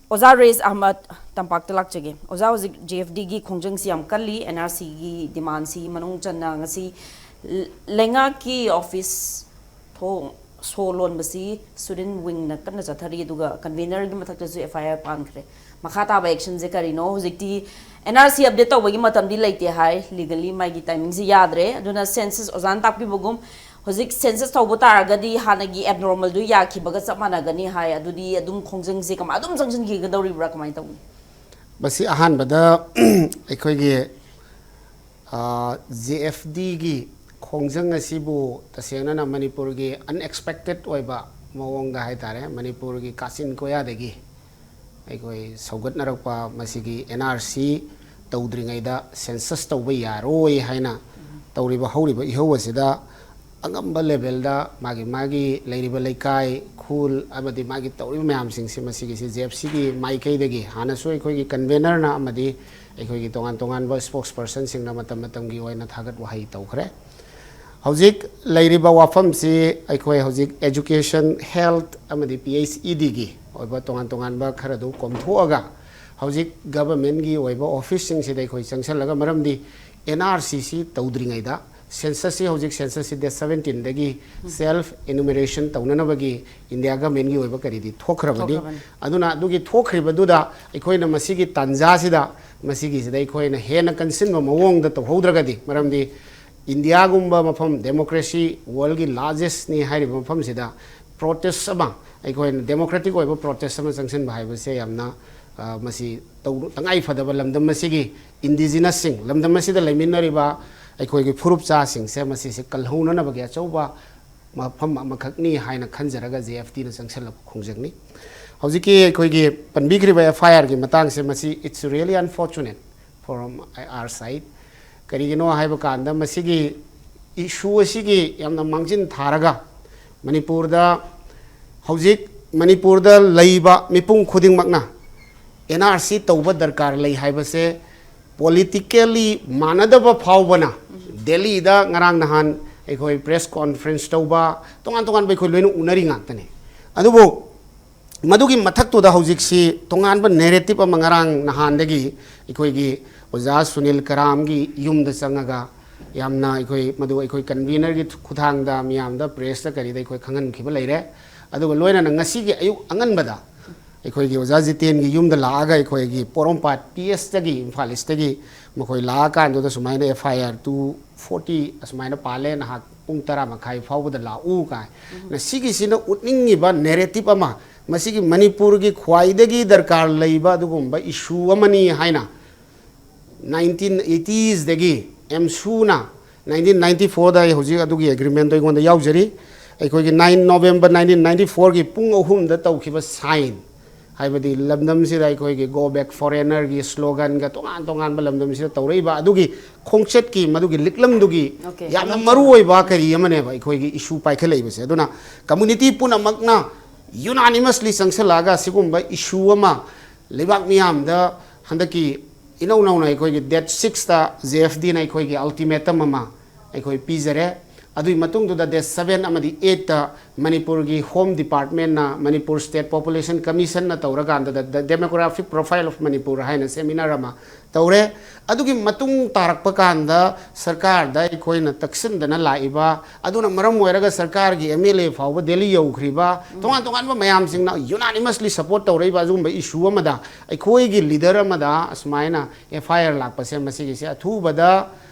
ꯑꯣꯖꯥ ꯔꯦꯁ ꯑꯍꯃꯗ, ꯇꯝꯄꯥꯛꯇ ꯂꯥꯛꯆꯒꯦ꯫ ꯑꯣꯖꯥ, ꯍꯧꯖꯤꯛ J F D ꯒꯤ ꯈꯣꯡꯖꯪꯁꯤ ꯌꯥꯝ ꯀꯜꯂꯤ, N R C ꯒꯤ demand ꯁꯤ ꯃꯅꯨꯡ ꯆꯟꯅ ꯉꯁꯤ ꯂ- ꯂꯩꯉꯥꯛꯀꯤ office ꯊꯣꯡ ꯁꯣ ꯂꯣꯟꯕꯁꯤ student wing ꯅ ꯀꯟꯅ ꯆꯠꯊꯔꯤ, ꯑꯗꯨꯒ convener ꯒꯤ ꯃꯊꯛꯇꯁꯨ F I R ꯄꯥꯟꯈ꯭ꯔꯦ꯫ ꯃꯈꯥ ꯇꯥꯕ action ꯁꯦ ꯀꯔꯤꯅꯣ? ꯍꯧꯖꯤꯛꯇꯤ N R C update ꯇꯧꯕꯒꯤ ꯃꯇꯝꯗꯤ ꯂꯩꯇꯦ ꯍꯥꯏ, legally ꯃꯥꯒꯤ timing ꯁꯤ ꯌꯥꯗ꯭ꯔꯦ꯫ ꯑꯗꯨꯅ census, ꯑꯣꯖꯥꯅ ꯇꯥꯛꯄꯤꯕꯒꯨꯝ, ꯍꯧꯖꯤꯛ census ꯇꯧꯕ ꯇꯥꯔꯒꯗꯤ ꯍꯥꯟꯅꯒꯤ abnormal ꯗꯨ ꯌꯥꯈꯤꯕꯒ ꯆꯞ ꯃꯥꯟꯅꯒꯅꯤ ꯍꯥꯏ꯫ ꯑꯗꯨꯗꯤ ꯑꯗꯨꯝ ꯈꯣꯡꯖꯪꯁꯦ ꯀꯃꯥꯏ ꯑꯗꯨꯝ ꯆꯪꯁꯤꯟꯈꯤꯒꯗꯧꯔꯤꯕ꯭ꯔꯥ, ꯀꯃꯥꯏꯅ ꯇꯧꯅꯤ? ꯃꯁꯤ ꯑꯍꯥꯟꯕꯗ ꯑꯩꯈꯣꯏꯒꯤ, ꯑ, J F D ꯒꯤ ꯈꯣꯡꯖꯪ ꯑꯁꯤꯕꯨ ꯇꯁꯦꯡꯅꯅ ꯃꯅꯤꯄꯨꯔꯒꯤ unexpected ꯑꯣꯏꯕ ꯃꯑꯣꯡꯗ ꯍꯥꯏꯇꯥꯔꯦ, ꯃꯅꯤꯄꯨꯔꯒꯤ ꯀꯥꯆꯤꯟ ꯀꯣꯌꯥꯗꯒꯤ ꯑꯩꯈꯣꯏ ꯁꯧꯒꯠꯅꯔꯛꯄ ꯃꯁꯤꯒꯤ N R C ꯇꯧꯗ꯭ꯔꯤꯉꯩꯗ census ꯇꯧꯕ ꯌꯥꯔꯣꯏ ꯍꯥꯏꯅ ꯇꯧꯔꯤꯕ ꯍꯧꯔꯤꯕ ꯏꯍꯧ ꯑꯁꯤꯗ ꯑꯉꯝꯕ level ꯗ ꯃꯥꯒꯤ ꯃꯥꯒꯤ ꯂꯩꯔꯤꯕ ꯂꯩꯀꯥꯏ, ꯈꯨꯜ ꯑꯃꯗꯤ ꯃꯥꯒꯤ ꯇꯧꯔꯤꯕ ꯃꯌꯥꯝꯁꯤꯡꯁꯤ ꯃꯁꯤꯒꯤꯁꯤ J F C ꯒꯤ ꯃꯥꯏꯀꯩꯗꯒꯤ ꯍꯥꯟꯅꯁꯨ ꯑꯩꯈꯣꯏꯒꯤ convener ꯅ ꯑꯃꯗꯤ ꯑꯩꯈꯣꯏꯒꯤ ꯇꯣꯉꯥꯟ ꯇꯣꯉꯥꯟꯕ spokesperson ꯁꯤꯡꯅ ꯃꯇꯝ ꯃꯇꯝꯒꯤ ꯑꯣꯏꯅ ꯊꯥꯒꯠ ꯋꯥꯍꯩ ꯇꯧꯈ꯭ꯔꯦ꯫ ꯍꯧꯖꯤꯛ ꯂꯩꯔꯤꯕ ꯋꯥꯐꯝꯁꯤ ꯑꯩꯈꯣꯏ ꯍꯧꯖꯤꯛ education, health ꯑꯃꯗꯤ P H E D ꯒꯤ ꯑꯣꯏꯕ ꯇꯣꯉꯥꯟ ꯇꯣꯉꯥꯟꯕ ꯈꯔꯗꯨ ꯀꯣꯝꯊꯣꯛꯑꯒ ꯍꯧꯖꯤꯛ government ꯀꯤ ꯑꯣꯏꯕ office ꯁꯤꯡꯁꯤꯗ ꯑꯩꯈꯣꯏ ꯆꯪꯁꯜꯂꯒ, ꯃꯔꯝꯗꯤ N R C ꯁꯤ ꯇꯧꯗ꯭ꯔꯤꯉꯩꯗ Censusꯁꯤ ꯍꯧꯖꯤꯛ censusꯁꯤ date seventeenꯗꯒꯤ self enumeration ꯇꯧꯅꯅꯕꯒꯤ India governmentꯀꯤ ꯑꯣꯏꯕ ꯀꯔꯤꯗꯤ ꯊꯣꯛꯈ꯭ꯔꯕꯅꯤ꯫ ꯊꯣꯛꯈ꯭ꯔꯕꯅꯤ꯫ ꯑꯗꯨꯅ ꯑꯗꯨꯒꯤ ꯊꯣꯛꯈ꯭ꯔꯤꯕꯗꯨꯗ ꯑꯩꯈꯣꯏꯅ ꯃꯁꯤꯒꯤ ꯇꯥꯟꯖꯥꯁꯤꯗ ꯃꯁꯤꯒꯤꯁꯤꯗ ꯑꯩꯈꯣꯏꯅ ꯍꯦꯟꯅ ꯀꯟꯁꯤꯟꯕ ꯃꯑꯣꯡꯗ ꯇꯧꯍꯧꯗ꯭ꯔꯒꯗꯤ, ꯃꯔꯝꯗꯤ Indiaꯒꯨꯝꯕ ꯃꯐꯝ, democracy worldꯀꯤ largestꯅꯤ ꯍꯥꯏꯔꯤꯕ ꯃꯐꯝꯁꯤꯗ protest ꯑꯃ, ꯑꯩꯈꯣꯏꯅ democratic ꯑꯣꯏꯕ protest ꯑꯃ ꯆꯪꯁꯤꯟꯕ ꯍꯥꯏꯕꯁꯦ ꯌꯥꯝꯅ, ꯑ, ꯃꯁꯤ ꯇꯧ-, ꯇꯉꯥꯏ ꯐꯗꯕ, ꯂꯝꯗꯝ ꯑꯁꯤꯒꯤ indigenousꯁꯤꯡ, ꯂꯝꯗꯝ ꯑꯁꯤꯗ ꯂꯩꯃꯤꯟꯅꯔꯤꯕ ꯑꯩꯈꯣꯏꯒꯤ ꯐꯨꯔꯨꯞꯆꯥꯁꯤꯡꯁꯦ ꯃꯁꯤꯁꯦ ꯀꯜꯍꯧꯅꯅꯕꯒꯤ ꯑꯆꯧꯕ ꯃꯐꯝ ꯑꯃꯈꯛꯅꯤ ꯍꯥꯏꯅ ꯈꯟꯖꯔꯒ JFDꯅ ꯆꯪꯁꯤꯜꯂꯛꯄ ꯈꯣꯡꯖꯪꯅꯤ꯫ ꯍꯧꯖꯤꯛꯀꯤ ꯑꯩꯈꯣꯏꯒꯤ ꯄꯟꯕꯤꯈ꯭ꯔꯤꯕ FIRꯒꯤ ꯃꯇꯥꯡꯁꯦ ꯃꯁꯤ it's really unfortunate from our side꯫ ꯀꯔꯤꯒꯤꯅꯣ ꯍꯥꯏꯕ ꯀꯥꯟꯗ ꯃꯁꯤꯒꯤ issue ꯑꯁꯤꯒꯤ ꯌꯥꯝꯅ ꯃꯥꯡꯖꯤꯟ ꯊꯥꯔꯒ ꯃꯅꯤꯄꯨꯔꯗ ꯍꯧꯖꯤꯛ ꯃꯅꯤꯄꯨꯔꯗ ꯂꯩꯕ ꯃꯤꯄꯨꯝ ꯈꯨꯗꯤꯡꯃꯛꯅ NRC ꯇꯧꯕ ꯗꯔꯀꯥꯔ ꯂꯩ ꯍꯥꯏꯕꯁꯦ politically ꯃꯥꯟꯅꯗꯕ ꯐꯥꯎꯕꯅ ꯗꯦꯜꯂꯤꯗ ꯉꯔꯥꯡ ꯅꯍꯥꯟ ꯑꯩꯈꯣꯏ press conference ꯇꯧꯕ, ꯇꯣꯉꯥꯟ ꯇꯣꯉꯥꯟꯕ ꯑꯩꯈꯣꯏ ꯂꯣꯏꯅ ꯎꯅꯔꯤ ꯉꯥꯛꯇꯅꯤ꯫ ꯑꯗꯨꯕꯨ ꯃꯗꯨꯒꯤ ꯃꯊꯛꯇꯨꯗ ꯍꯧꯖꯤꯛꯁꯤ ꯇꯣꯉꯥꯟꯕ narrative ꯑꯃ ꯉꯔꯥꯡ ꯅꯍꯥꯟꯗꯒꯤ ꯑꯩꯈꯣꯏꯒꯤ ꯑꯣꯖꯥ ꯁꯨꯅꯤꯜ ꯀꯔꯥꯝꯒꯤ ꯌꯨꯝꯗ ꯆꯪꯉꯒ ꯌꯥꯝꯅ ꯑꯩꯈꯣꯏ ꯃꯗꯨ ꯑꯩꯈꯣꯏ convenerꯒꯤ ꯈꯨꯠꯊꯥꯡꯗ ꯃꯤꯌꯥꯝꯗ pressꯇ ꯀꯔꯤꯗ ꯑꯩꯈꯣꯏ ꯈꯪꯍꯟꯈꯤꯕ ꯂꯩꯔꯦ꯫ ꯑꯗꯨꯒ ꯂꯣꯏꯅꯅ ꯉꯁꯤꯒꯤ ꯑꯌꯨꯛ ꯑꯉꯟꯕꯗ ꯑꯩꯈꯣꯏꯒꯤ ꯑꯣꯖꯥ ꯖꯤꯇꯦꯟꯒꯤ ꯌꯨꯝꯗ ꯂꯥꯛꯑꯒ ꯑꯩꯈꯣꯏꯒꯤ ꯄꯣꯔꯣꯝꯄꯥꯠ PS ꯇꯒꯤ, ꯏꯝꯐꯥꯜ East ꯇꯒꯤ ꯃꯈꯣꯏ ꯂꯥꯛꯑꯀꯥꯟꯗꯨꯗ ꯁꯨꯃꯥꯏꯅ FIR two forty ꯑꯁꯨꯃꯥꯏꯅ ꯄꯥꯜꯂꯦ, ꯅꯍꯥꯛ ꯄꯨꯡ ꯇꯔꯥ ꯃꯈꯥꯏ ꯐꯥꯎꯕꯗ ꯂꯥꯛꯎ ꯀꯥꯏ꯫ ꯅ ꯁꯤꯒꯤꯁꯤꯅ ꯎꯠꯅꯤꯡꯉꯤꯕ narrative ꯑꯃ, ꯃꯁꯤꯒꯤ ꯃꯅꯤꯄꯨꯔꯒꯤ ꯈ꯭ꯋꯥꯏꯗꯒꯤ ꯗꯔꯀꯥꯔ ꯂꯩꯕ ꯑꯗꯨꯒꯨꯝꯕ issue ꯑꯃꯅꯤ ꯍꯥꯏꯅ nineteen eighties ꯗꯒꯤ ꯑꯦꯝꯁꯨꯅ nineteen ninety four ꯗ ꯑꯩ ꯍꯧꯖꯤꯛ ꯑꯗꯨꯒꯤ agreement ꯗꯣ ꯑꯩꯉꯣꯟꯗ ꯌꯥꯎꯖꯔꯤ꯫ ꯑꯩꯈꯣꯏꯒꯤ nine November nineteen ninety four ꯒꯤ ꯄꯨꯡ ꯑꯍꯨꯝꯗ ꯇꯧꯈꯤꯕ sign, ꯍꯥꯏꯕꯗꯤ ꯂꯝꯗꯝꯁꯤꯗ ꯑꯩꯈꯣꯏꯒꯤ go back foreigner ꯒꯤ slogan ꯒ ꯇꯣꯉꯥꯟ ꯇꯣꯉꯥꯟꯕ ꯂꯝꯗꯝꯁꯤꯗ ꯇꯧꯔꯛꯏꯕ ꯑꯗꯨꯒꯤ ꯈꯣꯡꯆꯠꯀꯤ ꯃꯗꯨꯒꯤ ꯂꯤꯛꯂꯝꯗꯨꯒꯤ Okay, ꯌꯥꯝꯅ ꯑꯗꯨꯝ ꯃꯔꯨ ꯑꯣꯏꯕ ꯀꯔꯤ ꯑꯃꯅꯦꯕ ꯑꯩꯈꯣꯏꯒꯤ issue ꯄꯥꯏꯈꯠꯂꯛꯏꯕꯁꯦ꯫ ꯑꯗꯨꯅ community ꯄꯨꯝꯅꯃꯛꯅ unanimously ꯆꯪꯁꯤꯜꯂꯛꯑꯒ ꯁꯤꯒꯨꯝꯕ issue ꯑꯃ ꯂꯩꯕꯥꯛ ꯃꯤꯌꯥꯝꯗ ꯍꯟꯗꯛꯀꯤ ꯏꯅꯧ ꯅꯧꯅ ꯑꯩꯈꯣꯏꯒꯤ date six ꯇ JFD ꯅ ꯑꯩꯈꯣꯏꯒꯤ ultimatum ꯑꯃ ꯑꯩꯈꯣꯏ ꯄꯤꯖꯔꯦ꯫ ꯑꯗꯨꯒꯤ ꯃꯇꯨꯡꯗꯨꯗ date seven ꯑꯃꯗꯤ eight ꯇ ꯃꯅꯤꯄꯨꯔꯒꯤ Home Department ꯅ, Manipur State Population Commission ꯅ ꯇꯧꯔꯀꯥꯟꯗ The Demographic Profile of Manipur ꯍꯥꯏꯅ seminar ꯑꯃ ꯇꯧꯔꯦ꯫ ꯑꯗꯨꯒꯤ ꯃꯇꯨꯡ ꯇꯥꯔꯛꯄ ꯀꯥꯟꯗ ꯁꯔꯀꯥꯔꯗ ꯑꯩꯈꯣꯏꯅ ꯇꯛꯁꯤꯟꯗꯅ ꯂꯥꯛꯏꯕ, ꯑꯗꯨꯅ ꯃꯔꯝ ꯑꯣꯏꯔꯒ ꯁꯔꯀꯥꯔꯒꯤ M L A ꯐꯥꯎꯕ ꯗꯦꯜꯂꯤ ꯌꯧꯈ꯭ꯔꯤꯕ, ꯇꯣꯉꯥꯟ ꯇꯣꯉꯥꯟꯕ ꯃꯌꯥꯝꯁꯤꯡꯅ unanimously support ꯇꯧꯔꯛꯏꯕ ꯑꯗꯨꯒꯨꯝꯕ issue ꯑꯃꯗ ꯑꯩꯈꯣꯏꯒꯤ leader ꯑꯃꯗ ꯑꯁꯨꯃꯥꯏꯅ F I R ꯂꯥꯛꯄꯁꯦ, ꯃꯁꯤꯒꯤꯁꯦ ꯑꯊꯨꯕꯗ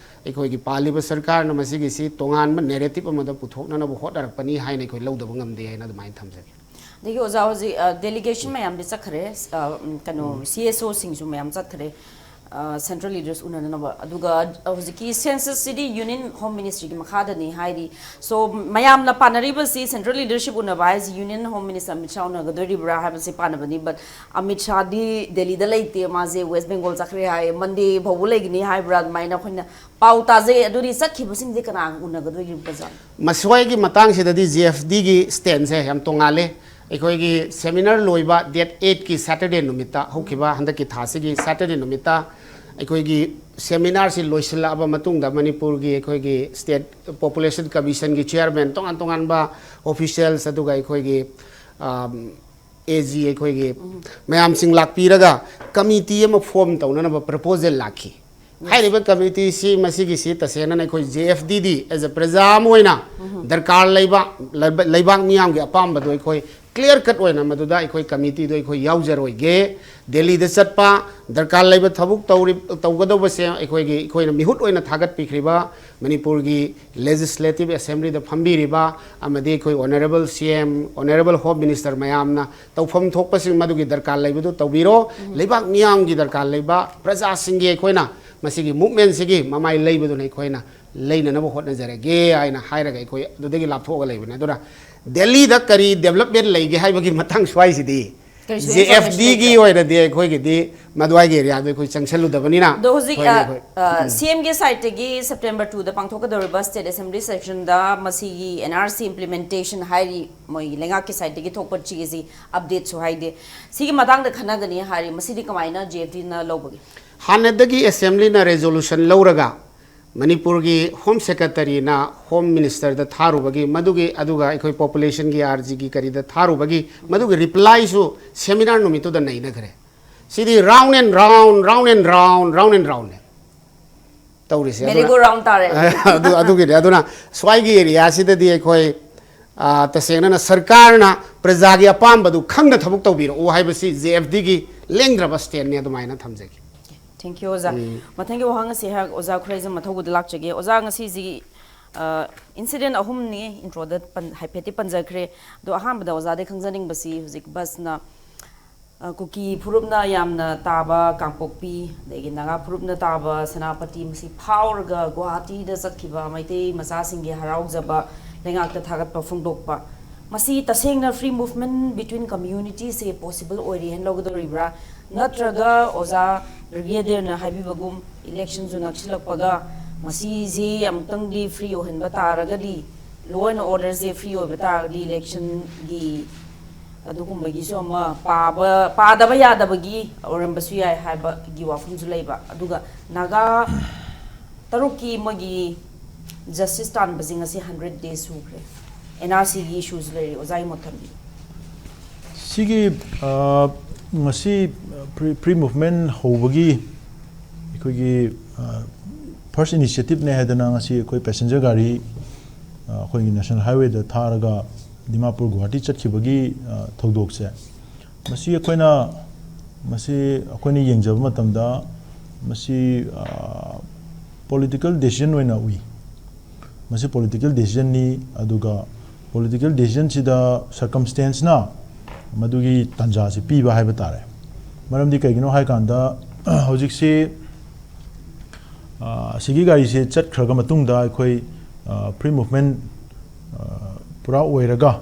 ꯑꯩꯈꯣꯏꯒꯤ ꯄꯥꯜꯂꯤꯕ ꯁꯔꯀꯥꯔꯅ ꯃꯁꯤꯒꯤꯁꯤ ꯇꯣꯉꯥꯟꯕ narrative ꯑꯃꯗ ꯄꯨꯊꯣꯛꯅꯅꯕ ꯍꯣꯠꯅꯔꯛꯄꯅꯤ ꯍꯥꯏꯅ ꯑꯩꯈꯣꯏ ꯂꯧꯗꯕ ꯉꯝꯗꯦ ꯍꯥꯏꯅ ꯑꯗꯨꯃꯥꯏꯅ ꯊꯝꯖꯒꯦ꯫ ꯑꯗꯒꯤ ꯑꯣꯖꯥ, ꯍꯧꯖꯤꯛ, ꯑ, delegation ꯃꯌꯥꯝꯗꯤ ꯆꯠꯈ꯭ꯔꯦ, ꯑ, ꯎꯝ, ꯀꯩꯅꯣ, C S O ꯁꯤꯡꯁꯨ ꯃꯌꯥꯝ ꯆꯠꯈ꯭ꯔꯦ, ꯑ, central leaders ꯎꯅꯅꯕ꯫ ꯑꯗꯨꯒ ꯍꯧꯖꯤꯛꯀꯤ census ꯁꯤꯗꯤ Union Home Ministry ꯒꯤ ꯃꯈꯥꯗꯅꯤ ꯍꯥꯏꯔꯤ꯫ So, ꯃꯌꯥꯝꯅ ꯄꯥꯅꯔꯤꯕꯁꯤ central leadership ꯎꯅꯕ ꯍꯥꯏꯁꯤ Union Home Minister Amit Shah ꯎꯅꯒꯗꯣꯔꯤꯕ꯭ꯔꯥ ꯍꯥꯏꯕꯁꯤ ꯄꯥꯅꯕꯅꯤ꯫ But ꯑꯃꯤꯠ ꯁꯥꯍꯗꯤ ꯗꯦꯜꯂꯤꯗ ꯂꯩꯇꯦ, ꯃꯥꯁꯦ West Bengal ꯆꯠꯈ꯭ꯔꯦ ꯍꯥꯏ, Monday ꯐꯥꯎꯕ ꯂꯩꯒꯅꯤ ꯍꯥꯏꯕ꯭ꯔꯥ, ꯑꯗꯨꯃꯥꯏꯅ ꯑꯩꯈꯣꯏꯅ ꯄꯥꯎ ꯇꯥꯖꯩ꯫ ꯑꯗꯨꯗꯤ ꯆꯠꯈꯤꯕꯁꯤꯡꯗꯤ ꯀꯅꯥꯒ ꯎꯅꯒꯗꯣꯔꯤꯕꯖꯥꯠꯅꯣ? ꯃꯁꯤꯋꯥꯏꯒꯤ ꯃꯇꯥꯡꯁꯤꯗꯗꯤ J F D ꯒꯤ stand ꯁꯦ ꯌꯥꯝ ꯇꯣꯡꯉꯥꯜꯂꯦ꯫ ꯑꯩꯈꯣꯏꯒꯤ seminar ꯂꯣꯏꯕ date eight ꯀꯤ Saturday ꯅꯨꯃꯤꯠꯇ, ꯍꯧꯈꯤꯕ ꯍꯟꯗꯛꯀꯤ ꯊꯥꯁꯤꯒꯤ Saturday ꯅꯨꯃꯤꯠꯇ ꯑꯩꯈꯣꯏꯒꯤ seminar ꯁꯤ ꯂꯣꯏꯁꯤꯜꯂꯛꯑꯕ ꯃꯇꯨꯡꯗ ꯃꯅꯤꯄꯨꯔꯒꯤ ꯑꯩꯈꯣꯏꯒꯤ State Population Commission ꯒꯤ chairman, ꯇꯣꯉꯥꯟ ꯇꯣꯉꯥꯟꯕ officials, ꯑꯗꯨꯒ ꯑꯩꯈꯣꯏꯒꯤ, ꯑꯝ, A G ꯑꯩꯈꯣꯏꯒꯤ ꯃꯌꯥꯝꯁꯤꯡ ꯂꯥꯛꯄꯤꯔꯒ committee ꯑꯃ form ꯇꯧꯅꯅꯕ proposal ꯂꯥꯛꯈꯤ꯫ ꯍꯥꯏꯔꯤꯕ committee ꯁꯤ, ꯃꯁꯤꯒꯤꯁꯤ ꯇꯁꯦꯡꯅ ꯑꯩꯈꯣꯏ J F D D as a ꯄ꯭ꯔꯖꯥ ꯑꯃ ꯑꯣꯏꯅ ꯗꯔꯀꯥꯔ ꯂꯩꯕ ꯂꯩꯕ-, ꯂꯩꯕꯥꯛ ꯃꯤꯌꯥꯝꯒꯤ ꯑꯄꯥꯝꯕꯗꯣ ꯑꯩꯈꯣꯏ clear cut ꯑꯣꯏꯅ ꯃꯗꯨꯗ ꯑꯩꯈꯣꯏ committee ꯗꯣ ꯑꯩꯈꯣꯏ ꯌꯥꯎꯖꯔꯣꯏꯒꯦ꯫ ꯗꯦꯜꯂꯤꯗ ꯆꯠꯄ, ꯗꯔꯀꯥꯔ ꯂꯩꯕ ꯊꯕꯛ ꯇꯧꯔꯤ-, ꯇꯧꯒꯗꯧꯕꯁꯦ ꯑꯩꯈꯣꯏꯒꯤ, ꯑꯩꯈꯣꯏꯅ ꯃꯤꯍꯨꯠ ꯑꯣꯏꯅ ꯊꯥꯒꯠꯄꯤꯈ꯭ꯔꯤꯕ ꯃꯅꯤꯄꯨꯔꯒꯤ Legislative Assembly ꯗ ꯐꯝꯕꯤꯔꯤꯕ ꯑꯃꯗꯤ ꯑꯩꯈꯣꯏ Honourable C M, Honourable Home Minister ꯃꯌꯥꯝꯅ ꯇꯧꯐꯝ ꯊꯣꯛꯄꯁꯤꯡ ꯃꯗꯨꯒꯤ ꯗꯔꯀꯥꯔ ꯂꯩꯕꯗꯨ ꯇꯧꯕꯤꯔꯣ꯫ ꯂꯩꯕꯥꯛ ꯃꯤꯌꯥꯝꯒꯤ ꯗꯔꯀꯥꯔ ꯂꯩꯕ, ꯄ꯭ꯔꯖꯥꯁꯤꯡꯒꯤ ꯑꯩꯈꯣꯏꯅ ꯃꯁꯤꯒꯤ movement ꯁꯤꯒꯤ ꯃꯃꯥꯏ ꯂꯩꯕꯗꯨꯅ ꯑꯩꯈꯣꯏꯅ ꯂꯩꯅꯅꯕ ꯍꯣꯠꯅꯖꯔꯒꯦ ꯍꯥꯏꯅ ꯍꯥꯏꯔꯒ ꯑꯩꯈꯣꯏ ꯑꯗꯨꯗꯒꯤ ꯂꯥꯞꯊꯣꯛꯑꯒ ꯂꯩꯕꯅꯦ꯫ ꯑꯗꯨꯅ ꯗꯦꯜꯂꯤꯗ ꯀꯔꯤ development ꯂꯩꯒꯦ ꯍꯥꯏꯕꯒꯤ ꯃꯇꯥꯡ ꯁ꯭ꯋꯥꯏꯁꯤꯗꯤ ꯀꯔꯤꯁꯨ J F D information ꯒꯤ ꯂꯩꯇ꯭ꯔꯦ꯫ ꯑꯣꯏꯅꯗꯤ ꯑꯩꯈꯣꯏꯒꯤꯗꯤ ꯃꯗꯨꯋꯥꯏꯒꯤ area ꯗ ꯑꯩꯈꯣꯏ ꯆꯪꯁꯜꯂꯨꯗꯕꯅꯤꯅ ꯑꯗꯣ ꯍꯧꯖꯤꯛ, ꯑꯩꯈꯣꯏꯒꯤ ꯑ, ꯑꯩꯈꯣꯏ ꯑ, C M ꯒꯤ side ꯇꯒꯤ September two ꯗ ꯄꯥꯡꯊꯣꯛꯀꯗꯧꯔꯤꯕ State Assembly session ꯗ ꯃꯁꯤꯒꯤ N R C implementation ꯍꯥꯏꯔꯤ, ꯃꯣꯏꯒꯤ ꯂꯩꯉꯥꯛꯀꯤ side ꯇꯒꯤ ꯊꯣꯛꯄ ꯆꯦꯁꯤ update ꯁꯨ ꯍꯥꯏꯗꯦ꯫ ꯁꯤꯒꯤ ꯃꯇꯥꯡꯗ ꯈꯟꯅꯒꯅꯤ ꯍꯥꯏꯔꯤ, ꯃꯁꯤꯗꯤ ꯀꯃꯥꯏꯅ J F D ꯅ ꯂꯧꯕꯒꯦ? ꯍꯥꯟꯅꯗꯒꯤ Assembly ꯅ resolution ꯂꯧꯔꯒ ꯃꯅꯤꯄꯨꯔꯒꯤ ꯍꯣꯝ ꯁꯦꯀ꯭ꯔꯦꯇꯔꯤꯅ ꯍꯣꯝ ꯃꯤꯅꯤꯁꯇꯔꯗ ꯊꯥꯔꯨꯕꯒꯤ, ꯃꯗꯨꯒꯤ, ꯑꯗꯨꯒ ꯑꯩꯈꯣꯏ ꯄꯣꯄꯨꯂꯦꯁꯟꯒꯤ, ꯑꯥꯔ ꯖꯤꯒꯤ ꯀꯔꯤꯗ ꯊꯥꯔꯨꯕꯒꯤ, ꯃꯗꯨꯒꯤ ꯔꯤꯄ꯭ꯂꯥꯏꯁꯨ ꯁꯦꯃꯤꯅꯥꯔ ꯅꯨꯃꯤꯠꯇꯨꯗ ꯅꯩꯅꯈ꯭ꯔꯦ꯫ ꯁꯤꯗꯤ round and round, round and round, round and round ꯅꯦ ꯇꯧꯔꯤꯁꯦ꯫ ꯑꯗꯨꯅ ꯃꯦꯔꯤꯒꯣ ꯔꯥꯎꯟ ꯇꯥꯔꯦ꯫ ꯑꯗꯨ, ꯑꯗꯨꯒꯤꯅꯤ꯫ ꯑꯗꯨꯅ ꯁ꯭ꯋꯥꯏꯒꯤ ꯑꯦꯔꯤꯌꯥꯁꯤꯗꯗꯤ ꯑꯩꯈꯣꯏ, ꯑ, ꯇꯁꯦꯡꯅꯅ ꯁꯔꯀꯥꯔꯅ ꯄ꯭ꯔꯖꯥꯒꯤ ꯑꯄꯥꯝꯕꯗꯨ ꯈꯪꯅ ꯊꯕꯛ ꯇꯧꯕꯤꯔꯛꯎ ꯍꯥꯏꯕꯁꯤ ꯖꯦ ꯑꯦꯐ ꯗꯤꯒꯤ ꯂꯦꯡꯗ꯭ꯔꯕ ꯁ꯭ꯇꯦꯟꯅꯤ꯫ ꯑꯗꯨꯃꯥꯏꯅ ꯊꯝꯖꯒꯦ꯫ Thank you, ꯑꯣꯖꯥ꯫ ꯃꯊꯪꯒꯤ ꯋꯥꯍꯪ ꯑꯁꯤ ꯑꯩꯍꯥꯛ ꯑꯣꯖꯥ ꯈꯨꯔꯩꯖꯝ ꯃꯊꯧꯕꯗ ꯂꯥꯛꯆꯒꯦ꯫ ꯑꯣꯖꯥ, ꯉꯁꯤꯁꯤ, ꯑ, ꯏꯟꯁꯤꯗꯦꯟ ꯑꯍꯨꯝꯅꯤ ꯏꯟꯇ꯭ꯔꯣꯗ ꯄꯟ-, ꯍꯥꯏꯐꯦꯠꯇꯤ ꯄꯟꯖꯈ꯭ꯔꯦ꯫ ꯑꯗꯣ ꯑꯍꯥꯟꯕꯗ ꯑꯣꯖꯥꯗꯒꯤ ꯈꯪꯖꯅꯤꯡꯕꯁꯤ, ꯍꯧꯖꯤꯛ ꯕꯁꯅ, ꯑ, ꯀꯨꯀꯤ ꯐꯨꯔꯨꯞꯅ ꯌꯥꯝꯅ ꯇꯥꯕ ꯀꯥꯡꯄꯣꯛꯄꯤ, ꯑꯗꯒꯤ ꯅꯥꯒꯥ ꯐꯨꯔꯨꯞꯅ ꯇꯥꯕ ꯁꯦꯅꯥꯄꯇꯤ, ꯃꯁꯤ ꯐꯥꯎꯔꯒ ꯒꯨꯋꯥꯍꯥꯇꯤꯗ ꯆꯠꯈꯤꯕ ꯃꯩꯇꯩ ꯃꯆꯥꯁꯤꯡꯒꯤ ꯍꯔꯥꯎꯖꯕ ꯂꯩꯉꯥꯛꯇ ꯊꯥꯒꯠꯄ ꯐꯣꯡꯗꯣꯛꯄ, ꯃꯁꯤ ꯇꯁꯦꯡꯅ free movement between community ꯁꯦ possible ꯑꯣꯏꯔꯦ ꯍꯥꯏꯅ ꯂꯧꯒꯗꯧꯔꯤꯕ꯭ꯔꯥ? ꯅꯠꯇ꯭ꯔꯒ ꯑꯣꯖꯥ ꯕ꯭ꯔꯤꯒꯦꯗꯤꯌꯔꯅ ꯍꯥꯏꯕꯤꯕꯒꯨꯝ ꯏꯂꯦꯛꯁꯟꯁꯨ ꯅꯛꯁꯤꯜꯂꯛꯄꯒ ꯃꯁꯤꯁꯤ ꯑꯃꯨꯛꯇꯪꯗꯤ free ꯑꯣꯏꯍꯟꯕ ꯇꯥꯔꯒꯗꯤ, law and order say free ꯑꯣꯏꯕ ꯇꯥꯔꯒꯗꯤ ꯏꯂꯦꯛꯁꯟꯒꯤ ꯑꯗꯨꯒꯨꯝꯕꯒꯤꯁꯨ ꯑꯃ ꯄꯥꯕ, ꯄꯥꯗꯕ ꯌꯥꯗꯕꯒꯤ ꯑꯣꯏꯔꯝꯕꯁꯨ ꯌꯥꯏ ꯍꯥꯏꯕꯒꯤ ꯋꯥꯐꯝꯁꯨ ꯂꯩꯕ꯫ ꯑꯗꯨꯒ ꯅꯥꯒꯥ ꯇꯔꯨꯛꯀꯤ ꯃꯣꯏꯒꯤ ꯖꯁꯇꯤꯁ ꯇꯥꯟꯕꯁꯤ ꯉꯁꯤ ꯍꯟꯗ꯭ꯔꯦꯠ ꯗꯦꯖ ꯁꯨꯈ꯭ꯔꯦ꯫ ꯑꯦꯟ ꯑꯥꯔ ꯁꯤꯒꯤ ꯏꯁꯨꯁꯨ ꯂꯩꯔꯤ꯫ ꯑꯣꯖꯥꯒꯤ ꯃꯣꯠ ꯊꯝꯕꯤꯌꯨ꯫ ꯁꯤꯒꯤ, ꯑ, ꯉꯁꯤ ꯄ꯭ꯔꯤ, ꯄ꯭ꯔꯤ ꯃꯨꯚꯃꯦꯟ ꯍꯧꯕꯒꯤ ꯑꯩꯈꯣꯏꯒꯤ, ꯑ, ꯐꯥꯔꯁ ꯏꯅꯤꯁꯤꯌꯦꯇꯤꯚꯅꯦ ꯍꯥꯏꯗꯅ ꯉꯁꯤ ꯑꯩꯈꯣꯏ ꯄꯦꯁꯦꯟꯖꯔ ꯒꯥꯔꯤ, ꯑ, ꯑꯩꯈꯣꯏꯒꯤ ꯅꯦꯁꯅꯦꯜ ꯍꯥꯏꯋꯦꯗ ꯊꯥꯔꯒ ꯗꯤꯃꯥꯄꯨꯔ ꯒꯨꯋꯥꯍꯥꯇꯤ ꯆꯠꯈꯤꯕꯒꯤ, ꯑ, ꯊꯧꯗꯣꯛꯁꯦ, ꯃꯁꯤ ꯑꯩꯈꯣꯏꯅ, ꯃꯁꯤ ꯑꯩꯈꯣꯏꯅ ꯌꯦꯡꯖꯕ ꯃꯇꯝꯗ ꯃꯁꯤ, ꯑ, ꯄꯣꯂꯤꯇꯤꯀꯦꯜ ꯗꯦꯁꯤꯖꯟ ꯑꯣꯏꯅ ꯎꯏ꯫ ꯃꯁꯤ ꯄꯣꯂꯤꯇꯤꯀꯦꯜ ꯗꯦꯁꯤꯖꯟꯅꯤ, ꯑꯗꯨꯒ ꯄꯣꯂꯤꯇꯤꯀꯦꯜ ꯗꯦꯁꯤꯖꯟꯁꯤꯗ ꯁꯔꯀꯝꯁꯇꯦꯟꯁꯅ ꯃꯗꯨꯒꯤ ꯇꯥꯟꯖꯥꯁꯤ ꯄꯤꯕ ꯍꯥꯏꯕ ꯇꯥꯔꯦ꯫ ꯃꯔꯝꯗꯤ ꯀꯩꯒꯤꯅꯣ ꯍꯥꯏꯀꯥꯟꯗ, ꯍꯧꯖꯤꯛꯁꯤ, ꯑ, ꯑꯁꯤꯒꯤ ꯒꯥꯔꯤꯁꯦ ꯆꯠꯈ꯭ꯔꯒ ꯃꯇꯨꯡꯗ ꯑꯩꯈꯣꯏ, ꯑ, ꯐ꯭ꯔꯤ ꯃꯨꯚꯃꯦꯟ, ꯑ, ꯄꯨꯔꯥ ꯑꯣꯏꯔꯒ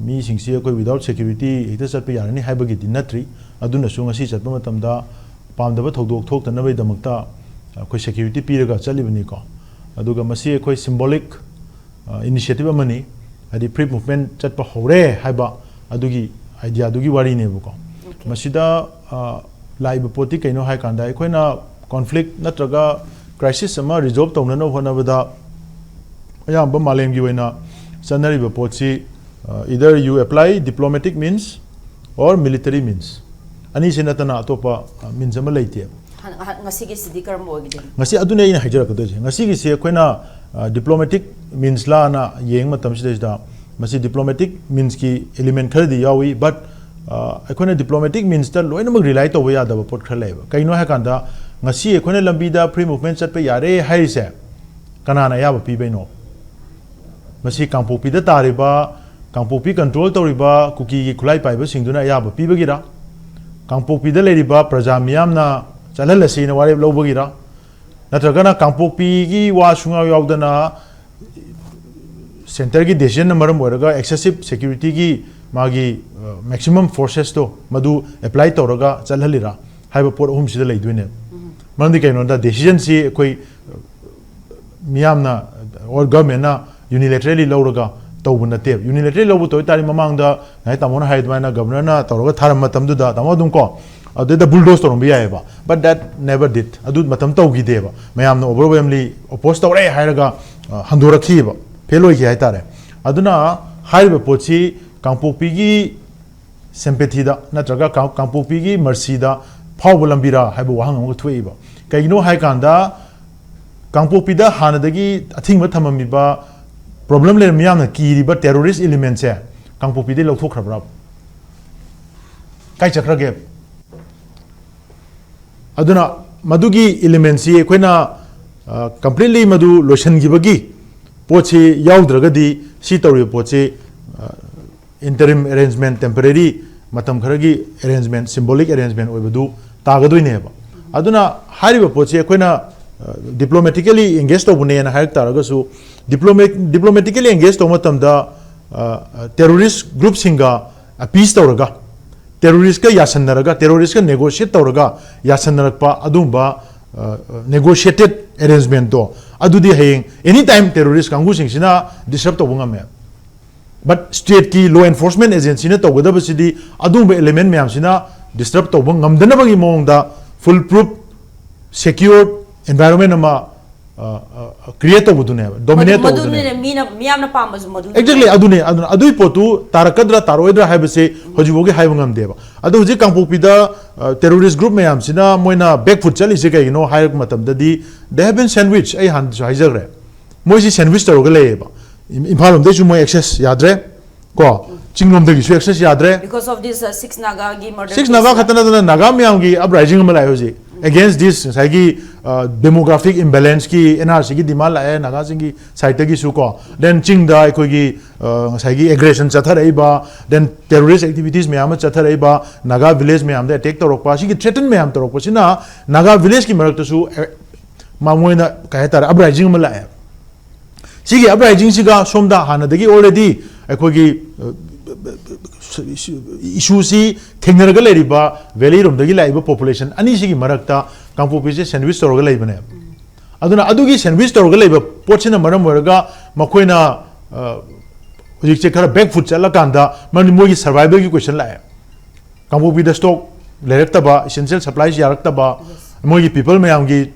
ꯃꯤꯁꯤꯡꯁꯤ ꯑꯩꯈꯣꯏ without security ꯍꯦꯛꯇ ꯆꯠꯄ ꯌꯥꯔꯅꯤ ꯍꯥꯏꯕꯒꯤꯗꯤ ꯅꯠꯇ꯭ꯔꯤ꯫ ꯑꯗꯨꯅꯁꯨ ꯉꯁꯤ ꯆꯠꯄ ꯃꯇꯝꯗ ꯄꯥꯝꯗꯕ ꯊꯧꯗꯣꯛ ꯊꯣꯛꯇꯅꯕꯒꯤꯗꯃꯛꯇ ꯑꯩꯈꯣꯏ ꯁꯦꯀ꯭ꯌꯨꯔꯤꯇꯤ ꯄꯤꯔꯒ ꯆꯠꯂꯤꯕꯅꯤꯀꯣ꯫ ꯑꯗꯨꯒ ꯃꯁꯤ ꯑꯩꯈꯣꯏ ꯁꯤꯝꯕꯣꯂꯤꯛ, ꯑ, ꯏꯅꯤꯁꯤꯌꯦꯇꯤꯚ ꯑꯃꯅꯤ, ꯍꯥꯏꯗꯤ ꯐ꯭ꯔꯤ ꯃꯨꯚꯃꯦꯟ ꯆꯠꯄ ꯍꯧꯔꯦ ꯍꯥꯏꯕ ꯑꯗꯨꯒꯤ ꯑꯥꯏꯗꯤꯌꯥꯗꯨꯒꯤ ꯋꯥꯔꯤꯅꯦꯕꯀꯣ꯫ ꯃꯁꯤꯗ, ꯑ, ꯂꯥꯛꯏꯕ ꯄꯣꯠꯇꯤ ꯀꯩꯅꯣ ꯍꯥꯏꯀꯥꯟꯗ, ꯑꯩꯈꯣꯏꯅ ꯀꯣꯟꯐ꯭ꯂꯤꯛ ꯅꯠꯇ꯭ꯔꯒ ꯀ꯭ꯔꯥꯏꯁꯤꯁ ꯑꯃ ꯔꯤꯖꯣꯜꯕ ꯇꯧꯅꯅꯕ ꯍꯣꯠꯅꯕꯗ ꯑꯌꯥꯝꯕ ꯃꯥꯂꯦꯝꯒꯤ ꯑꯣꯏꯅ ꯆꯠꯅꯔꯤꯕ ꯄꯣꯠꯁꯤ, ꯑ, either you apply diplomatic means or military means, ꯑꯅꯤꯁꯤ ꯅꯠꯇꯅ ꯑꯇꯣꯞꯄ, ꯑ, ꯃꯤꯟꯁ ꯑꯃ ꯂꯩꯇꯦ꯫ ꯍ- ꯍ- ꯉꯁꯤꯒꯤꯁꯤꯗꯤ ꯀꯔꯝꯕ ꯑꯣꯏꯒꯗꯣꯏꯅꯣ? ꯉꯁꯤ ꯑꯗꯨꯅꯦ ꯑꯩꯅ ꯍꯥꯏꯖꯔꯛꯀꯗꯣꯏꯁꯦ꯫ ꯉꯁꯤꯒꯤꯁꯤ ꯑꯩꯈꯣꯏꯅ, ꯑ, ꯗꯤꯄ꯭ꯂꯣꯃꯦꯇꯤꯛ ꯃꯤꯟꯁ ꯂꯥꯅ ꯌꯦꯡꯕ ꯃꯇꯝꯁꯤꯗꯩꯁꯤꯗ ꯃꯁꯤ ꯗꯤꯄ꯭ꯂꯣꯃꯦꯇꯤꯛ ꯃꯤꯟꯁꯀꯤ ꯏꯂꯤꯃꯦꯟ ꯈꯔꯗꯤ ꯌꯥꯎꯏ, ꯕꯠ, ꯑ, ꯑꯩꯈꯣꯏꯅ ꯗꯤꯄ꯭ꯂꯣꯃꯦꯇꯤꯛ ꯃꯤꯟꯁꯇ ꯂꯣꯏꯅꯃꯛ ꯔꯤꯂꯥꯏ ꯇꯧꯕ ꯌꯥꯗꯕ ꯄꯣꯠ ꯈꯔ ꯂꯩꯌꯦꯕ꯫ ꯀꯩꯅꯣ ꯍꯥꯏꯀꯥꯟꯗ, ꯉꯁꯤ ꯑꯩꯈꯣꯏꯅ ꯂꯝꯕꯤꯗ ꯐ꯭ꯔꯤ ꯃꯨꯚꯃꯦꯟ ꯆꯠꯄ ꯌꯥꯔꯦ ꯍꯥꯏꯔꯤꯁꯦ ꯀꯅꯥꯅ ꯑꯌꯥꯕ ꯄꯤꯕꯩꯅꯣ? ꯃꯁꯤ ꯀꯥꯡꯄꯣꯛꯄꯤꯗ ꯇꯥꯔꯤꯕ, ꯀꯥꯡꯄꯣꯛꯄꯤ ꯀꯟꯇ꯭ꯔꯣꯜ ꯇꯧꯔꯤꯕ ꯀꯨꯀꯤꯒꯤ ꯈꯨꯠꯂꯥꯏ ꯄꯥꯏꯕꯁꯤꯡꯗꯨꯅ ꯑꯌꯥꯕ ꯄꯤꯕꯒꯤꯔ? ꯀꯥꯡꯄꯣꯛꯄꯤꯗ ꯂꯩꯔꯤꯕ ꯄ꯭ꯔꯖꯥ ꯃꯤꯌꯥꯝꯅ ꯆꯠꯍꯜꯂꯁꯤꯅ ꯋꯥꯔꯦꯞ ꯂꯧꯕꯒꯤꯔ? ꯅꯠꯇ꯭ꯔꯒꯅ ꯀꯥꯡꯄꯣꯛꯄꯤꯒꯤ ꯋꯥ ꯁꯨꯡꯌꯥꯎ ꯌꯥꯎꯗꯅ ꯁꯦꯟꯇꯔꯒꯤ ꯗꯦꯁꯤꯖꯟꯅ ꯃꯔꯝ ꯑꯣꯏꯔꯒ ꯑꯦꯛꯁꯦꯁꯤꯞ ꯁꯦꯀ꯭ꯌꯨꯔꯤꯇꯤꯒꯤ ꯃꯥꯒꯤ, ꯑ, ꯃꯦꯛꯁꯤꯃꯝ ꯐꯣꯔꯁꯦꯁꯇꯣ ꯃꯗꯨ ꯑꯦꯄ꯭ꯂꯥꯏ ꯇꯧꯔꯒ ꯆꯠꯍꯜꯂꯤꯔꯥ ꯍꯥꯏꯕ ꯄꯣꯠ ꯑꯍꯨꯝꯁꯤꯗ ꯂꯩꯗꯣꯏꯅꯦꯕ꯫ ꯃꯔꯝꯗꯤ ꯀꯩꯅꯣꯗ, ꯗꯦꯁꯤꯖꯟꯁꯤ ꯑꯩꯈꯣꯏ, ꯑ, ꯃꯤꯌꯥꯝꯅ ꯑꯣꯔ ꯒꯚꯔꯟꯃꯦꯟꯅ ꯌꯨꯅꯤꯂꯦꯇꯔꯦꯂꯤ ꯂꯧꯔꯒ ꯇꯧꯕ ꯅꯠꯇꯦꯕ꯫ ꯌꯨꯅꯤꯂꯦꯇꯔꯦꯂꯤ ꯂꯧꯕ ꯇꯧ ꯇꯥꯔꯗꯤ ꯃꯃꯥꯡꯗ ꯉꯁꯥꯏ ꯇꯥꯃꯣꯅ ꯍꯥꯏ ꯑꯗꯨꯃꯥꯏꯅ ꯒꯚꯔꯅꯔꯅ ꯇꯧꯔꯒ ꯊꯥꯔꯝꯕ ꯃꯇꯝꯗꯨꯗ, ꯇꯥꯃꯣ, ꯑꯗꯨꯝ ꯀꯣ, ꯑꯗꯨꯗ ꯕꯨꯜꯗꯣꯁ ꯇꯧꯔꯝꯕ ꯌꯥꯏꯑꯕ꯫ But that never did. ꯑꯗꯨ ꯃꯇꯝ ꯇꯧꯈꯤꯗꯦꯕ꯫ ꯃꯌꯥꯝꯅ overwhelmingly oppose ꯇꯧꯔꯦ ꯍꯥꯏꯔꯒ, ꯑ, ꯍꯟꯗꯣꯔꯛꯈꯤꯕ, ꯐꯦꯜ ꯑꯣꯏꯈꯤ ꯍꯥꯏꯇꯥꯔꯦ꯫ ꯑꯗꯨꯅ ꯍꯥꯏꯔꯤꯕ ꯄꯣꯠꯁꯤ ꯀꯥꯡꯄꯣꯛꯄꯤꯒꯤ ꯁꯦꯝꯄꯦꯊꯤꯗ ꯅꯠꯇ꯭ꯔꯒ ꯀꯥꯡ-, ꯀꯥꯡꯄꯣꯛꯄꯤꯒꯤ ꯃꯔꯁꯤꯗ ꯐꯥꯎꯕ ꯂꯝꯕꯤꯔꯥ ꯍꯥꯏꯕ ꯋꯥꯍꯪ ꯑꯃꯒ ꯊꯣꯛꯏꯕ꯫ ꯀꯩꯒꯤꯅꯣ ꯍꯥꯏ ꯀꯥꯟꯗ, ꯀꯥꯡꯄꯣꯛꯄꯤꯗ ꯍꯥꯟꯅꯗꯒꯤ ꯑꯊꯤꯡꯕ ꯊꯝꯃꯝꯃꯤꯕ, ꯄ꯭ꯔꯣꯕ꯭ꯂꯦꯝ ꯂꯩꯔꯝꯃꯤ ꯌꯥꯝꯅ ꯀꯤꯔꯤꯕ ꯇꯦꯔꯣꯔꯤꯁ ꯏꯂꯤꯃꯦꯟꯁꯦ ꯀꯥꯡꯄꯣꯛꯄꯤꯗꯩ ꯂꯧꯊꯣꯛꯈ꯭ꯔꯕ꯭ꯔꯥ? ꯀꯥꯏ ꯆꯠꯈ꯭ꯔꯒꯦ? ꯑꯗꯨꯅ ꯃꯗꯨꯒꯤ ꯏꯂꯤꯃꯦꯟꯁꯤ ꯑꯩꯈꯣꯏꯅ, ꯑ, ꯀꯝꯄ꯭ꯂꯤꯠꯂꯤ ꯃꯗꯨ ꯂꯣꯏꯁꯤꯟꯈꯤꯕꯒꯤ ꯄꯣꯠꯁꯤ ꯌꯥꯎꯗ꯭ꯔꯒꯗꯤ ꯁꯤ ꯇꯧꯔꯤꯕ ꯄꯣꯠꯁꯤ, ꯑ, interim arrangement, temporary ꯃꯇꯝ ꯈꯔꯒꯤ arrangement, symbolic arrangement ꯑꯣꯏꯕꯗꯨ ꯇꯥꯒꯗꯣꯏꯅꯦꯕ꯫ ꯑꯗꯨꯅ ꯍꯥꯏꯔꯤꯕ ꯄꯣꯠꯁꯤ ꯑꯩꯈꯣꯏꯅ, ꯑ, diplomatically engage ꯇꯧꯕꯅꯦꯅ ꯍꯥꯏꯔꯛ ꯇꯥꯔꯒꯁꯨ, diplomat-, diplomatically engage ꯇꯧꯕ ꯃꯇꯝꯗ, ꯑ, ꯑ, terrorist groupꯁꯤꯡꯒ appease ꯇꯧꯔꯒ, terroristꯀ ꯌꯥꯁꯟꯅꯔꯒ, terroristꯀ negotiate ꯇꯧꯔꯒ ꯌꯥꯁꯟꯅꯔꯛꯄ ꯑꯗꯨꯒꯨꯝꯕ, ꯑ, negotiated arrangementꯇꯣ, ꯑꯗꯨꯗꯤ ꯍꯌꯦꯡ anytime terrorist ꯀꯥꯡꯕꯨꯁꯤꯡꯁꯤꯅ disrupt ꯇꯧꯕ ꯉꯝꯃꯦ꯫ But stateꯀꯤ law enforcement agencyꯅ ꯇꯧꯒꯗꯕꯁꯤꯗꯤ ꯑꯗꯨꯒꯨꯝꯕ element ꯃꯌꯥꯝꯁꯤꯅ disrupt ꯇꯧꯕ ꯉꯝꯗꯅꯕꯒꯤ ꯃꯑꯣꯡꯗ full proof, secured, environment ꯑꯃ create ꯇꯧꯕꯗꯨꯅꯦꯕ, dominate ꯇꯧꯕꯗꯨꯅꯦꯕ꯫ ꯃꯗꯨꯅꯦ ꯃꯤꯅ, ꯃꯤꯌꯥꯝꯅ ꯄꯥꯝꯕꯁꯨ ꯃꯗꯨ Exactly, ꯑꯗꯨꯅꯦ꯫ ꯑꯗꯨꯅ ꯑꯗꯨꯒꯤ ꯄꯣꯠꯇꯨ ꯇꯥꯔꯛꯀꯗ꯭ꯔꯥ ꯇꯥꯔꯛꯑꯣꯏꯗ꯭ꯔꯥ ꯍꯥꯏꯕꯁꯦ ꯍꯧꯖꯤꯛꯐꯥꯎꯒꯤ ꯍꯥꯏꯕ ꯉꯝꯗꯦꯕ꯫ ꯑꯗꯣ ꯍꯧꯖꯤꯛ ꯀꯥꯡꯄꯣꯛꯄꯤꯗ terrorist group ꯃꯌꯥꯝꯁꯤꯅ ꯃꯣꯏꯅ back foot ꯆꯠꯂꯤꯁꯦ ꯀꯩꯒꯤꯅꯣ ꯍꯥꯏꯔꯛꯄ ꯃꯇꯝꯗꯗꯤ, they have been sandwiched꯫ ꯑꯩ ꯍꯥꯟꯅꯁꯨ ꯍꯥꯏꯖꯈ꯭ꯔꯦ, ꯃꯣꯏꯁꯤ sandwich ꯇꯧꯔꯒ ꯂꯩꯌꯦꯕ꯫ ꯏꯝꯐꯥꯜ ꯂꯣꯝꯗꯩꯁꯨ ꯃꯣꯏ access ꯌꯥꯗ꯭ꯔꯦ, ꯀꯣ, ꯆꯤꯡꯂꯣꯝꯗꯒꯤꯁꯨ access ꯌꯥꯗ꯭ꯔꯦ꯫ Because of this uh, six Naga ꯒꯤ murder Six Naga ꯈꯛꯇ ꯅꯠꯇꯅ ꯅꯥꯒꯥ ꯃꯌꯥꯝꯒꯤ uprising ꯑꯃ ꯂꯥꯛꯑꯦ ꯍꯧꯖꯤꯛ, against this ꯉꯁꯥꯏꯒꯤ demographic imbalance ꯀꯤ NRC ꯒꯤ demand ꯂꯥꯛꯑꯦ ꯅꯥꯒꯥꯁꯤꯡꯒꯤ side ꯇꯒꯤꯁꯨ, ꯀꯣ꯫ Then ꯆꯤꯡꯗ ꯑꯩꯈꯣꯏꯒꯤ ꯉꯁꯥꯏꯒꯤ aggression ꯆꯠꯊꯔꯛꯏꯕ, then terrorist activities ꯃꯌꯥꯝ ꯑꯃ ꯆꯠꯊꯔꯛꯏꯕ, ꯅꯥꯒꯥ village ꯃꯌꯥꯝꯗ attack ꯇꯧꯔꯛꯄ, ꯁꯤꯒꯤ threaten ꯃꯌꯥꯝ ꯇꯧꯔꯛꯄꯁꯤꯅ ꯅꯥꯒꯥ village ꯀꯤ ꯃꯔꯛꯇꯁꯨ ꯃꯣꯏꯅ ꯀꯩ ꯍꯥꯏꯇꯥꯔꯦ, uprising ꯑꯃ ꯂꯥꯛꯑꯦ꯫ ꯁꯤꯒꯤ uprising ꯁꯤꯒ ꯁꯣꯝꯗ ꯍꯥꯟꯅꯗꯒꯤ already ꯑꯩꯈꯣꯏꯒꯤ issue ꯁꯤ ꯊꯦꯡꯅꯔꯒ ꯂꯩꯔꯤꯕ valley ꯔꯣꯝꯗꯒꯤ ꯂꯥꯛꯏꯕ population ꯑꯅꯤꯁꯤꯒꯤ ꯃꯔꯛꯇ ꯀꯥꯡꯄꯣꯛꯄꯤꯁꯦ sandwich ꯇꯧꯔꯒ ꯂꯩꯕꯅꯦꯕ꯫ ꯑꯗꯨꯅ ꯑꯗꯨꯒꯤ sandwich ꯇꯧꯔꯒ ꯂꯩꯕ ꯄꯣꯠꯁꯤꯅ ꯃꯔꯝ ꯑꯣꯏꯔꯒ ꯃꯈꯣꯏꯅ ꯍꯧꯖꯤꯛꯁꯦ ꯈꯔ back foot ꯆꯠꯂꯀꯥꯟꯗ, ꯃꯔꯝꯗꯤ ꯃꯣꯏꯒꯤ survival ꯒꯤ question ꯂꯥꯛꯑꯦ꯫ ꯀꯥꯡꯄꯣꯛꯄꯤꯗ stock ꯂꯩꯔꯛꯇꯕ, essential supplies ꯌꯥꯔꯛꯇꯕ, ꯃꯣꯏꯒꯤ people ꯃꯌꯥꯝꯒꯤ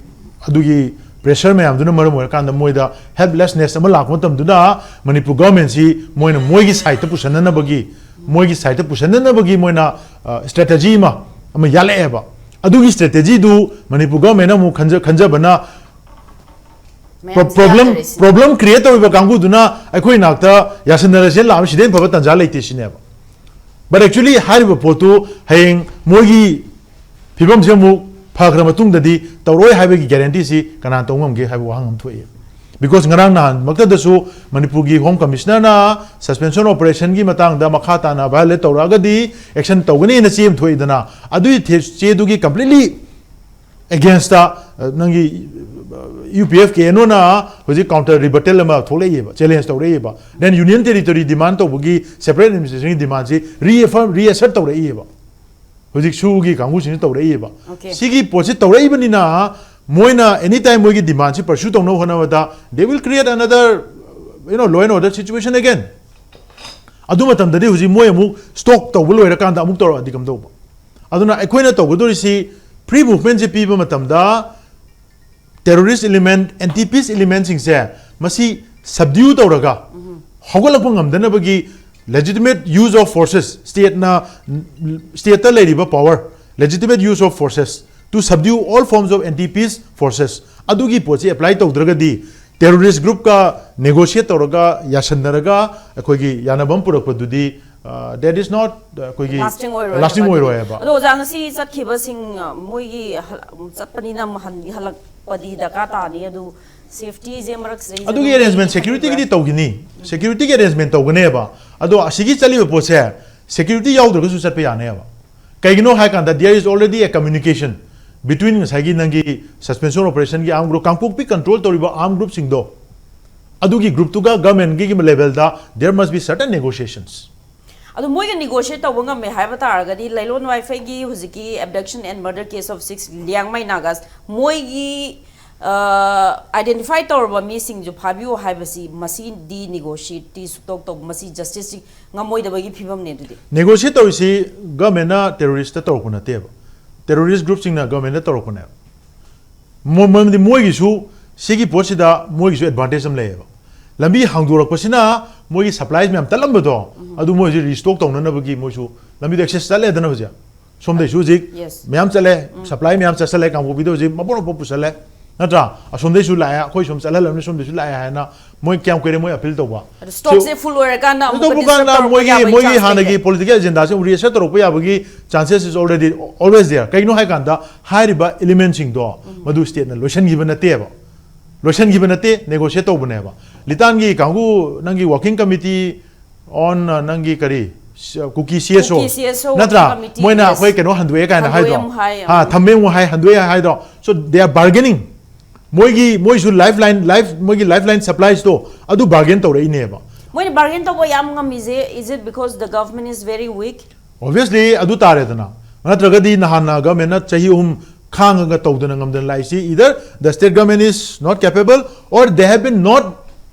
ꯑꯗꯨꯒꯤ pressure ꯃꯌꯥꯝꯗꯨꯅ ꯃꯔꯝ ꯑꯣꯏꯔꯀꯥꯟꯗ ꯃꯣꯏꯗ helplessness ꯑꯃ ꯂꯥꯛꯄ ꯃꯇꯝꯗꯨꯗ ꯃꯅꯤꯄꯨꯔ government ꯁꯤ ꯃꯣꯏꯅ ꯃꯣꯏꯒꯤ side ꯇ ꯄꯨꯁꯟꯅꯅꯕꯒꯤ, ꯃꯣꯏꯒꯤ side ꯇ ꯄꯨꯁꯟꯅꯅꯕꯒꯤ ꯃꯣꯏꯅ strategy ꯑꯃ, ꯑꯃ ꯌꯥꯜꯂꯛꯑꯦꯕ꯫ ꯑꯗꯨꯒꯤ strategy ꯗꯨ ꯃꯅꯤꯄꯨꯔ government ꯅ ꯑꯃꯨꯛ ꯈꯟꯖ-, ꯈꯟꯖꯕꯅ problem, problem create ꯇꯧꯔꯤꯕ ꯀꯥꯡꯕꯨꯗꯨꯅ ꯑꯩꯈꯣꯏ ꯅꯥꯛꯇ ꯌꯥꯁꯤꯟꯅꯔꯁꯦꯅ ꯂꯥꯛꯑꯕ ꯁꯤꯗꯩ ꯐꯕ ꯇꯥꯟꯖꯥ ꯂꯩꯇꯦ ꯁꯤꯅꯦꯕ꯫ But actually ꯍꯥꯏꯔꯤꯕ ꯄꯣꯠꯇꯨ ꯍꯌꯦꯡ ꯃꯣꯏꯒꯤ ꯐꯤꯕꯝꯁꯦ ꯑꯃꯨꯛ ꯐꯈ꯭ꯔ ꯃꯇꯨꯡꯗꯗꯤ ꯇꯧꯔꯣꯏ ꯍꯥꯏꯕꯒꯤ guarantee ꯁꯤ ꯀꯅꯥꯅ ꯇꯧ ꯉꯝꯒꯦ ꯍꯥꯏꯕ ꯋꯥꯍꯪ ꯑꯃ ꯊꯣꯛꯏ꯫ Because ꯉꯔꯥꯡ ꯅꯍꯥꯟꯃꯛꯇꯗꯁꯨ ꯃꯅꯤꯄꯨꯔꯒꯤ Home Commissioner ꯅ suspension operation ꯒꯤ ꯃꯇꯥꯡꯗ ꯃꯈꯥ ꯇꯥꯅ violate ꯇꯧꯔꯛꯑꯒꯗꯤ action ꯇꯧꯒꯅꯤꯅ ꯆꯦ ꯑꯃ ꯊꯣꯛꯏꯗꯅ, ꯑꯗꯨꯒꯤ ꯆꯦꯗꯨꯒꯤ completely against ꯇ ꯅꯪꯒꯤ UPF KNO ꯅ ꯍꯧꯖꯤꯛ counter rebuttal ꯑꯃ ꯊꯣꯛꯂꯛꯏꯕ, challenge ꯇꯧꯔꯛꯏꯕ꯫ Then Union Territory demand ꯇꯧꯕꯒꯤ separate administration ꯒꯤ demand ꯁꯤ reaffirm, reassert ꯇꯧꯔꯛꯏꯕ꯫ ꯍꯧꯖꯤꯛ SoO ꯒꯤ ꯀꯥꯡꯕꯨꯁꯤꯡꯅ ꯇꯧꯔꯛꯏꯕ꯫ ꯁꯤꯒꯤ ꯄꯣꯠꯁꯤ ꯇꯧꯔꯛꯏꯕꯅꯤꯅ ꯃꯣꯏꯅ any time ꯃꯣꯏꯒꯤ demand ꯁꯤ pursue ꯇꯧꯅꯕ ꯍꯣꯠꯅꯕꯗ they will create another, you know, law and order situation again. ꯑꯗꯨ ꯃꯇꯝꯗꯗꯤ ꯍꯧꯖꯤꯛ ꯃꯣꯏ ꯑꯃꯨꯛ stock ꯇꯧꯕ ꯂꯣꯏꯔꯀꯥꯟꯗ ꯑꯃꯨꯛ ꯇꯧꯔꯛꯑꯗꯤ ꯀꯝꯗꯧꯕ? ꯑꯗꯨꯅ ꯑꯩꯈꯣꯏꯅ ꯇꯧꯒꯗꯧꯔꯤꯁꯤ free movement ꯁꯦ ꯄꯤꯕ ꯃꯇꯝꯗ terrorist element, anti peace elementꯁꯤꯡꯁꯦ ꯃꯁꯤ subdue ꯇꯧꯔꯒ ꯍꯧꯒꯠꯂꯛꯄ ꯉꯝꯗꯅꯕꯒꯤ legitimate use of forces, stateꯅ, stateꯇ ꯂꯩꯔꯤꯕ power, legitimate use of forces to subdue all forms of anti peace forces, ꯑꯗꯨꯒꯤ ꯄꯣꯠꯁꯤ apply ꯇꯧꯗ꯭ꯔꯒꯗꯤ terrorist groupꯀ negotiate ꯇꯧꯔꯒ, ꯌꯥꯁꯟꯅꯔꯒ ꯑꯩꯈꯣꯏꯒꯤ ꯌꯥꯅꯕ ꯑꯃ ꯄꯨꯔꯛꯄꯗꯨꯗꯤ, uh, that is not, uh, ꯑꯩꯈꯣꯏꯒꯤ lasting ꯑꯣꯏꯔꯣꯏ lasting ꯍꯥꯏꯕ ꯑꯣꯏꯔꯣꯏ ꯑꯗꯨꯗꯤ꯫ ꯍꯥꯏꯕ꯫ ꯑꯗꯣ ꯑꯣꯖꯥ, ꯉꯁꯤ ꯆꯠꯈꯤꯕꯁꯤꯡ, ꯑ, ꯃꯣꯏꯒꯤ ꯍꯜ-, ꯆꯠꯄꯅꯤꯅ ꯑꯃꯨꯛ ꯍꯟ-, ꯍꯜꯂꯛꯄꯗꯤ ꯗꯔꯀꯥꯔ ꯇꯥꯅꯤ꯫ ꯑꯗꯨ safetyꯁꯦ ꯃꯔꯛꯁꯤꯗꯩꯁꯤꯗ ꯑꯗꯨꯒꯤ ꯑꯗꯨꯝ arrangement ꯂꯩꯒꯅꯤ securityꯒꯤꯗꯤ ꯈꯟꯕ꯭ꯔꯥ? ꯇꯧꯒꯅꯤ꯫ Securityꯒꯤ arrangement ꯇꯧꯒꯅꯦꯕ꯫ ꯑꯗꯣ ꯑꯁꯤꯒꯤ ꯆꯠꯂꯤꯕ ꯄꯣꯠꯁꯦ security ꯌꯥꯎꯗ꯭ꯔꯒꯁꯨ ꯆꯠꯄ ꯌꯥꯅꯦꯕ꯫ ꯀꯩꯒꯤꯅꯣ ꯍꯥꯏ ꯀꯥꯟꯗ, there is already a communication between ꯉꯁꯥꯏꯒꯤ ꯅꯪꯒꯤ suspension operationꯒꯤ armed group, ꯀꯥꯡꯄꯣꯛꯄꯤ control ꯇꯧꯔꯤꯕ armed groupꯁꯤꯡꯗꯣ, ꯑꯗꯨꯒꯤ groupꯇꯨꯒ governmentꯒꯤ levelꯗ there must be certain negotiations꯫ ꯑꯗꯣ ꯃꯣꯏꯒ negotiate ꯇꯧꯕ ꯉꯝꯃꯦ ꯍꯥꯏꯕ ꯇꯥꯔꯒꯗꯤ, ꯂꯩꯂꯣꯟ ꯋꯥꯏꯐꯩꯒꯤ ꯍꯧꯖꯤꯛꯀꯤ abduction and murder case of six Liangmai Nagas, ꯃꯣꯏꯒꯤ, ꯑ, identify ꯇꯧꯔꯕ ꯃꯤꯁꯤꯡꯁꯨ ꯐꯥꯕꯤꯌꯨ ꯍꯥꯏꯕꯁꯤ, ꯃꯁꯤꯗꯤ negotiateꯇꯤ ꯁꯨꯛꯇꯧ ꯇꯧ-, ꯃꯁꯤ justiceꯁꯤ ꯉꯝꯃꯣꯏꯗꯕꯒꯤ ꯐꯤꯕꯝꯅꯦ ꯑꯗꯨꯗꯤ꯫ Negotiate ꯇꯧꯔꯤꯁꯤ governmentꯅ terroristꯇ ꯇꯧꯔꯛꯄ ꯅꯠꯇꯦꯕ, terrorist groupꯁꯤꯡꯅ governmentꯇ ꯇꯧꯔꯛꯄꯅꯦꯕ꯫ ꯃꯣ-, ꯃꯔꯝꯗꯤ ꯃꯣꯏꯒꯤꯁꯨ ꯁꯤꯒꯤ ꯄꯣꯠꯁꯤꯗ ꯃꯣꯏꯒꯤꯁꯨ advantage ꯑꯃ ꯂꯩꯌꯦꯕ꯫ ꯂꯝꯕꯤ ꯍꯥꯡꯗꯣꯔꯛꯄꯁꯤꯅ ꯃꯣꯏꯒꯤ supplies ꯃꯌꯥꯝ ꯇꯠꯂꯝꯕꯗꯣ, ꯑꯗꯨ ꯃꯣꯏ ꯍꯧꯖꯤꯛ restock ꯇꯧꯅꯅꯕꯒꯤ ꯃꯣꯏꯁꯨ ꯂꯝꯕꯤꯗꯣ access ꯆꯠꯂꯦꯗꯅ ꯍꯧꯖꯤꯛ꯫ ꯁꯣꯝꯗꯩꯁꯨ ꯍꯧꯖꯤꯛ Yes. ꯃꯌꯥꯝ ꯆꯠꯂꯦ, supply ꯃꯌꯥꯝ ꯆꯠꯁꯜꯂꯦ, ꯀꯥꯡꯄꯣꯛꯄꯤꯗ ꯍꯧꯖꯤꯛ ꯃꯄꯣꯠ ꯃꯄꯣꯠ ꯄꯨꯁꯜꯂꯦ, ꯅꯠꯇ꯭ꯔꯥ? ꯑꯁꯣꯝꯗꯩꯁꯨ ꯂꯥꯛꯑꯦ, ꯑꯩꯈꯣꯏ ꯁꯣꯝ ꯆꯠꯍꯜꯂꯕꯅꯤ, ꯁꯣꯝꯗꯩꯁꯨ ꯂꯥꯛꯑꯦ ꯍꯥꯏꯅ ꯃꯣꯏ ꯀꯌꯥꯝ ꯀꯨꯏꯔꯦ ꯃꯣꯏ appeal ꯇꯧꯕ? ꯑꯗꯨ stockꯁꯦ full ꯑꯣꯏꯔꯀꯥꯟꯗ ꯑꯃꯨꯛꯀ ꯇꯧꯕ disturb ꯀꯥꯟꯗ ꯇꯧꯔꯛꯄ ꯃꯣꯏꯒꯤ, ꯌꯥꯕꯒꯤ ꯃꯣꯏꯒꯤ chance ꯍꯥꯟꯅꯒꯤ ꯂꯩꯇꯦ? Political agendaꯁꯦ ꯑꯃꯨꯛ reassert ꯇꯧꯔꯛꯄ ꯌꯥꯕꯒꯤ chances is already always there꯫ ꯀꯩꯒꯤꯅꯣ ꯍꯥꯏ ꯀꯥꯟꯗ ꯍꯥꯏꯔꯤꯕ elementꯁꯤꯡꯗꯣ ꯃꯗꯨ stateꯅ ꯂꯣꯏꯁꯤꯟꯈꯤꯕ ꯅꯠꯇꯦꯕ, ꯂꯣꯏꯁꯤꯟꯈꯤꯕ ꯅꯠꯇꯦ, negotiate ꯇꯧꯕꯅꯦꯕ꯫ ꯂꯤꯇꯥꯟꯒꯤ ꯀꯥꯡꯕꯨ, ꯅꯪꯒꯤ working committee on, uh, ꯅꯪꯒꯤ ꯀꯔꯤ, ꯁ-, ꯀꯨꯀꯤ CSO, ꯀꯨꯀꯤ CSO ꯅꯠꯇ꯭ꯔꯥ? Committee, ꯃꯣꯏꯅ yes. ꯑꯩꯈꯣꯏ ꯀꯩꯅꯣ ꯍꯟꯗꯣꯛꯑꯦ ꯀꯥꯏꯅ ꯍꯟꯗꯣꯛꯑꯦ ꯍꯥꯏꯗ꯭ꯔꯣ? ꯑꯃꯨꯛ ꯍꯥꯏ, ꯍꯥ, ꯎꯝ꯫ ꯊꯝꯃꯦ ꯑꯃꯨꯛ ꯍꯥꯏ, ꯍꯟꯗꯣꯛꯑꯦ ꯍꯥꯏꯗ꯭ꯔꯣ? So they are bargaining. ꯃꯣꯏꯒꯤ, ꯃꯣꯏꯁꯨ lifeline, life, ꯃꯣꯏꯒꯤ lifeline suppliesꯇꯣ ꯑꯗꯨ bargain ꯇꯧꯔꯛꯏꯅꯦꯕ꯫ ꯃꯣꯏꯅ bargain ꯇꯧꯕ ꯌꯥꯝ ꯉꯝꯃꯤꯁꯦ, is it because the government is very weak? Obviously ꯑꯗꯨ ꯇꯥꯔꯦꯗꯅ꯫ ꯅꯠꯇ꯭ꯔꯒꯗꯤ ꯅꯍꯥꯟꯅ governmentꯅ ꯆꯍꯤ ꯑꯍꯨꯝ ꯈꯥꯡꯉꯒ ꯇꯧꯗꯅ ꯉꯝꯗꯅ ꯂꯥꯛꯏꯁꯤ, either the state government is not capable or they have been not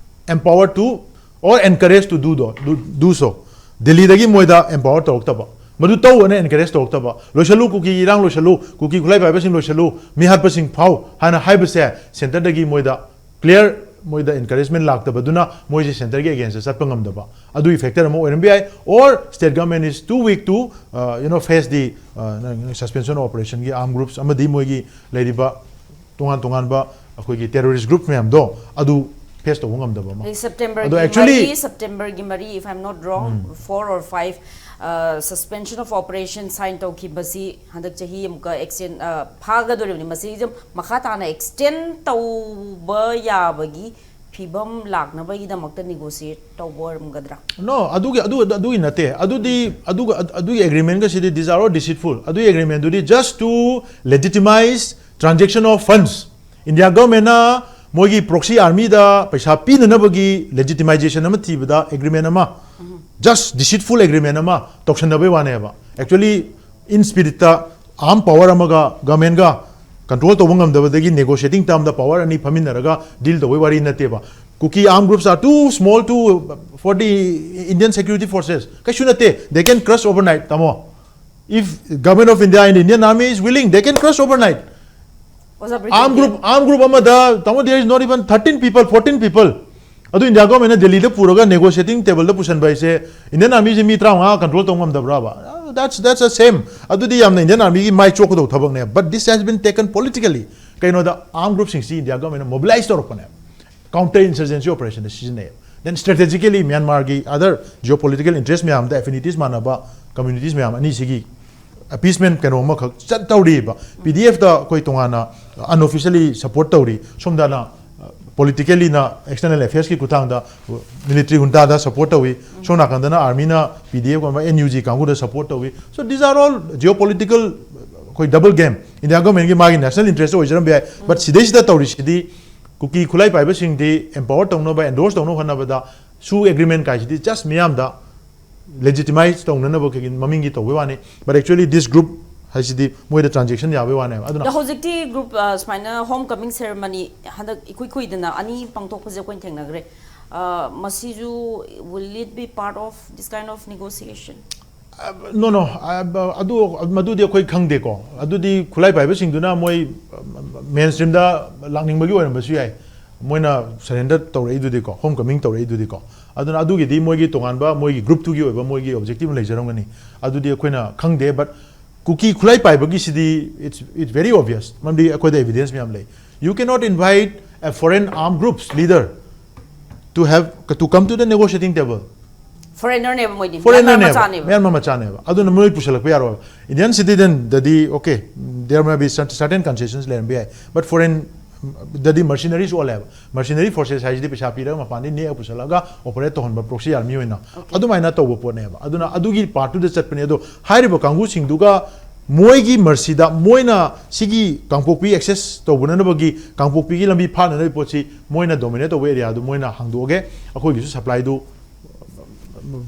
empowered to or encouraged to do the, do, do so꯫ ꯗꯤꯜꯂꯤꯗꯒꯤ ꯃꯣꯏꯗ empower ꯇꯧꯔꯛꯇꯕ꯫ ꯃꯗꯨ ꯇꯧ ꯑꯅ encourage ꯇꯧꯔꯛꯇꯕ, ꯂꯣꯏꯁꯜꯂꯨ, ꯀꯨꯀꯤ ꯏꯔꯥꯡ ꯂꯣꯏꯁꯜꯂꯨ, ꯀꯨꯀꯤ ꯈꯨꯠꯂꯥꯏ ꯄꯥꯏꯕꯁꯤꯡ ꯂꯣꯏꯁꯜꯂꯨ, ꯃꯤꯍꯥꯠꯄꯁꯤꯡ ꯐꯥꯎ ꯍꯥꯏꯅ ꯍꯥꯏꯕꯁꯦ centreꯗꯒꯤ ꯃꯣꯏꯗ clear, ꯃꯣꯏꯗ encouragement ꯂꯥꯛꯇꯕꯗꯨꯅ ꯃꯣꯏꯁꯦ centreꯒꯤ againstꯇ ꯆꯠꯄ ꯉꯝꯗꯕ, ꯑꯗꯨꯒꯤ factor ꯑꯃ ꯑꯣꯏꯔꯝꯕ ꯌꯥꯏ, or state government is too weak to, uh, you know, face the, uh, suspension of operationꯒꯤ armed groups ꯑꯃꯗꯤ ꯃꯣꯏꯒꯤ ꯂꯩꯔꯤꯕ ꯇꯣꯉꯥꯟ ꯇꯣꯉꯥꯟꯕ ꯑꯩꯈꯣꯏꯒꯤ terrorist group ꯃꯌꯥꯝꯗꯣ ꯑꯗꯨ face ꯇꯧꯕ ꯉꯝꯗꯕ ꯑꯃ꯫ ꯑꯗꯣ Septemberꯒꯤ actually ꯃꯔꯤ, Septemberꯒꯤ ꯃꯔꯤ, if I'm not wrong, four or five, uh, suspension of operation sign ꯇꯧꯈꯤꯕꯁꯤ ꯍꯟꯗꯛ ꯆꯍꯤ ꯑꯃꯨꯛꯀ extend, uh, ꯐꯥꯒꯗꯧꯔꯤꯕꯅꯤ꯫ ꯃꯁꯤ ꯑꯗꯨꯝ ꯃꯈꯥ ꯇꯥꯅ extend ꯇꯧꯕ ꯌꯥꯕꯒꯤ ꯐꯤꯕꯝ ꯂꯥꯛꯅꯕꯒꯤꯗꯃꯛꯇ negotiate ꯇꯧꯕ ꯑꯣꯏꯔꯝꯒꯗ꯭ꯔꯥ? No, ꯑꯗꯨꯒꯤ ꯑꯗꯨ ꯑꯗꯨꯒꯤ ꯅꯠꯇꯦ꯫ ꯑꯗꯨꯗꯤ ꯑꯗꯨꯒ ꯑꯗꯨꯒꯤ agreementꯒꯁꯤꯗꯤ, these are all deceitful꯫ ꯑꯗꯨꯒꯤ agreementꯗꯨꯗꯤ just to legitimize transaction of funds꯫ India governmentꯅ ꯃꯣꯏꯒꯤ proxy armyꯗ ꯄꯩꯁꯥ ꯄꯤꯅꯅꯕꯒꯤ legitimization ꯑꯃ ꯊꯤꯕꯗ agreement ꯑꯃ, just deceitful agreement ꯑꯃ ꯇꯧꯁꯟꯅꯕꯩ ꯋꯥꯅꯦꯕ꯫ Actually, in spiritꯇ arm power ꯑꯃꯒ governmentꯒ control ꯇꯧꯕ ꯉꯝꯗꯕꯗꯒꯤ negotiating termꯗ power ꯑꯅꯤ ꯐꯝꯃꯤꯟꯅꯔꯒ deal ꯇꯧꯕꯩ ꯋꯥꯔꯤ ꯅꯠꯇꯦꯕ꯫ Kuki armed groups are too small to, for the Indian security forces꯫ ꯀꯩꯁꯨ ꯅꯠꯇꯦ, they can crush overnight, ꯇꯥꯃꯣ꯫ If government of India and Indian army is willing, they can crush overnight꯫ ꯑꯣꯖꯥ Armed group, armed group ꯑꯃꯗ, ꯇꯥꯃꯣ, there is not even thirteen people, fourteen people꯫ ꯑꯗꯨ India governmentꯅ ꯗꯦꯜꯂꯤꯗ ꯄꯨꯔꯒ negotiating tableꯗ ꯄꯨꯁꯟꯕ ꯍꯥꯏꯁꯦ, Indian armyꯁꯦ ꯃꯤ ꯇꯔꯥꯃꯉꯥ control ꯇꯧꯕ ꯉꯝꯗꯕ꯭ꯔꯥꯕ? That's, that's a shame꯫ ꯑꯗꯨꯗꯤ ꯌꯥꯝꯅ Indian armyꯒꯤ ꯃꯥꯏ ꯆꯣꯛꯀꯗꯧꯕ ꯊꯕꯛꯅꯦ꯫ But this has been taken politically꯫ ꯀꯩꯅꯣꯗ, armed groupꯁꯤꯡꯁꯤ India governmentꯅ mobilize ꯇꯧꯔꯛꯄꯅꯦ꯫ Counter insurgency operationꯗ ꯁꯤꯖꯤꯟꯅꯩ꯫ Then strategically Myanmarꯒꯤ other geopolitical interest ꯃꯌꯥꯝꯗ, affinities ꯃꯥꯟꯅꯕ communities ꯃꯌꯥꯝ ꯑꯅꯤꯁꯤꯒꯤ appeasement ꯀꯩꯅꯣ ꯑꯃꯈꯛ ꯆꯠꯇꯧꯔꯤꯕ꯫ PDFꯇ ꯑꯩꯈꯣꯏ ꯇꯣꯉꯥꯟꯅ unofficially support ꯇꯧꯔꯤ꯫ ꯁꯣꯝꯗꯅ, uh, politicallyꯅ external affairsꯀꯤ ꯈꯨꯠꯊꯥꯡꯗ military juntaꯗ support ꯇꯧꯏ꯫ ꯁꯣꯝ ꯅꯥꯀꯟꯗꯅ armyꯅ PDF ꯀꯨꯝꯕ NUG ꯀꯥꯡꯕꯨꯗ support ꯇꯧꯏ꯫ So these are all geopolitical, ꯑꯩꯈꯣꯏ double game꯫ India governmentꯀꯤ ꯃꯥꯒꯤ national interest ꯑꯣꯏꯖꯔꯝꯕ ꯌꯥꯏ, but ꯁꯤꯗꯩꯁꯤꯗ ꯇꯧꯔꯤꯁꯤꯗꯤ ꯀꯨꯀꯤ ꯈꯨꯠꯂꯥꯏ ꯄꯥꯏꯕꯁꯤꯡꯗꯤ empower ꯇꯧꯅꯕ, endorse ꯇꯧꯅꯕ ꯍꯣꯠꯅꯕꯗ ꯁꯨ agreement ꯀꯥꯏꯁꯤꯗꯤ just ꯃꯤꯌꯥꯝꯗ legitimize ꯇꯧꯅꯅꯕ ꯀꯩꯒꯤ ꯃꯃꯤꯡꯒꯤ ꯇꯧꯕꯩ ꯋꯥꯅꯤ꯫ But actually this group ꯍꯥꯏꯁꯤꯗꯤ ꯃꯣꯏꯗ transaction ꯌꯥꯕꯩ ꯋꯥꯅꯦꯕ꯫ ꯑꯗꯨꯅ ꯑꯗꯣ ꯍꯧꯖꯤꯛꯇꯤ group, uh, ꯁꯨꯃꯥꯏꯅ home coming ceremony ꯍꯟꯗꯛ ꯏꯀꯨꯏ ꯀꯨꯏꯗꯅ ꯑꯅꯤ ꯄꯥꯡꯊꯣꯛꯄꯁꯦ ꯑꯩꯈꯣꯏꯅ ꯊꯦꯡꯅꯈ꯭ꯔꯦ꯫ Uh, ꯃꯁꯤꯁꯨ, will it be part of this kind of negotiation? ꯅꯣ ꯅꯣ ꯑꯗꯨ ꯃꯗꯨꯗꯤ ꯑꯩꯈꯣꯏ ꯈꯪꯗꯦꯀꯣ꯫ ꯑꯗꯨꯗꯤ ꯈꯨꯠꯂꯥꯏ ꯄꯥꯏꯕꯁꯤꯡꯗꯨꯅ ꯃꯣꯏ ꯃꯦꯟ ꯁ꯭ꯇ꯭ꯔꯤꯝꯗ ꯂꯥꯛꯅꯤꯡꯕꯒꯤ ꯑꯣꯏꯔꯝꯕꯁꯨ ꯌꯥꯏ꯫ ꯃꯣꯏꯅ ꯁꯔꯦꯟꯗꯔ ꯇꯧꯔꯛꯏꯗꯨꯗꯤꯀꯣ, ꯍꯣꯝ ꯀꯃꯤꯡ ꯇꯧꯔꯛꯏꯗꯨꯗꯤꯀꯣ꯫ ꯑꯗꯨꯅ ꯑꯗꯨꯒꯤꯗꯤ ꯃꯣꯏꯒꯤ ꯇꯣꯉꯥꯟꯕ ꯃꯣꯏꯒꯤ ꯒ꯭ꯔꯨꯞꯇꯨꯒꯤ ꯑꯣꯏꯕ ꯃꯣꯏꯒꯤ ꯑꯣꯕꯖꯦꯛꯇꯤꯕ ꯂꯩꯖꯔꯝꯒꯅꯤ꯫ ꯑꯗꯨꯗꯤ ꯑꯩꯈꯣꯏꯅ ꯈꯪꯗꯦ꯫ ꯕꯠ ꯀꯨꯀꯤ ꯈꯨꯠꯂꯥꯏ ꯄꯥꯏꯕꯒꯤꯁꯤꯗꯤ it's it's very obvious, ꯃꯔꯝꯗꯤ ꯑꯩꯈꯣꯏꯗ ꯑꯦꯚꯤꯗꯦꯟꯁ ꯃꯌꯥꯝ ꯂꯩ꯫ You cannot invite a foreign armed groups leader to have to come to the negotiating table. ꯐꯣꯔꯦꯅꯔꯅꯦꯕ ꯃꯣꯏꯗꯤ, ꯐꯣꯔꯦꯅꯔꯅꯦꯕ, ꯃꯌꯥꯟꯃꯥꯔ ꯃꯆꯥꯅꯦꯕ꯫ ꯃꯌꯥꯟꯃꯥꯔ ꯃꯆꯥꯅꯦꯕ꯫ ꯑꯗꯨꯅ ꯃꯣꯏ ꯄꯨꯁꯜꯂꯛꯄ ꯌꯥꯔꯣꯏꯕ꯫ Indian citizen ꯗꯗꯤ okay, there may be certain concesions ꯂꯩꯔꯝꯕ ꯌꯥꯏ, but foreign ꯗꯗꯤ mercenaries ꯑꯣꯜꯂꯦꯕ꯫ Mercenary forces ꯍꯥꯏꯁꯤꯗꯤ ꯄꯩꯁꯥ ꯄꯤꯔꯒ ꯃꯄꯥꯟꯗꯒꯤ ꯅꯦꯛꯑ ꯄꯨꯁꯜꯂꯛꯑꯒ ꯑꯣꯄꯔꯦꯠ ꯇꯧꯍꯟꯕ ꯄ꯭ꯔꯣꯛꯁꯤ ꯑꯥꯔꯃꯤ ꯑꯣꯏꯅ ꯑꯗꯨꯃꯥꯏꯅ ꯇꯧꯕ ꯄꯣꯠꯅꯦꯕ꯫ ꯑꯗꯨꯅ ꯑꯗꯨꯒꯤ ꯄꯥꯔꯠꯇꯨꯗ ꯆꯠꯄꯅꯦ꯫ ꯑꯗꯣ ꯍꯥꯏꯔꯤꯕ ꯀꯥꯡꯕꯨꯁꯤꯡꯗꯨꯒ ꯃꯣꯏꯒꯤ ꯃꯔꯁꯤꯗ ꯃꯣꯏꯅ ꯁꯤꯒꯤ ꯀꯥꯡꯄꯣꯛꯄꯤ ꯑꯦꯛꯁꯦꯁ ꯇꯧꯕꯅꯅꯕꯒꯤ, ꯀꯥꯡꯄꯣꯛꯄꯤꯒꯤ ꯂꯝꯕꯤ ꯐꯥꯅꯅꯕꯒꯤ ꯄꯣꯠꯁꯤ ꯃꯣꯏꯅ ꯗꯣꯃꯤꯅꯦꯠ ꯇꯧꯕ ꯑꯦꯔꯤꯌꯥꯗꯨ ꯃꯣꯏꯅ ꯍꯥꯡꯗꯣꯛꯑꯒꯦ, ꯑꯩꯈꯣꯏꯒꯤꯁꯨ ꯁꯄ꯭ꯂꯥꯏꯗꯨ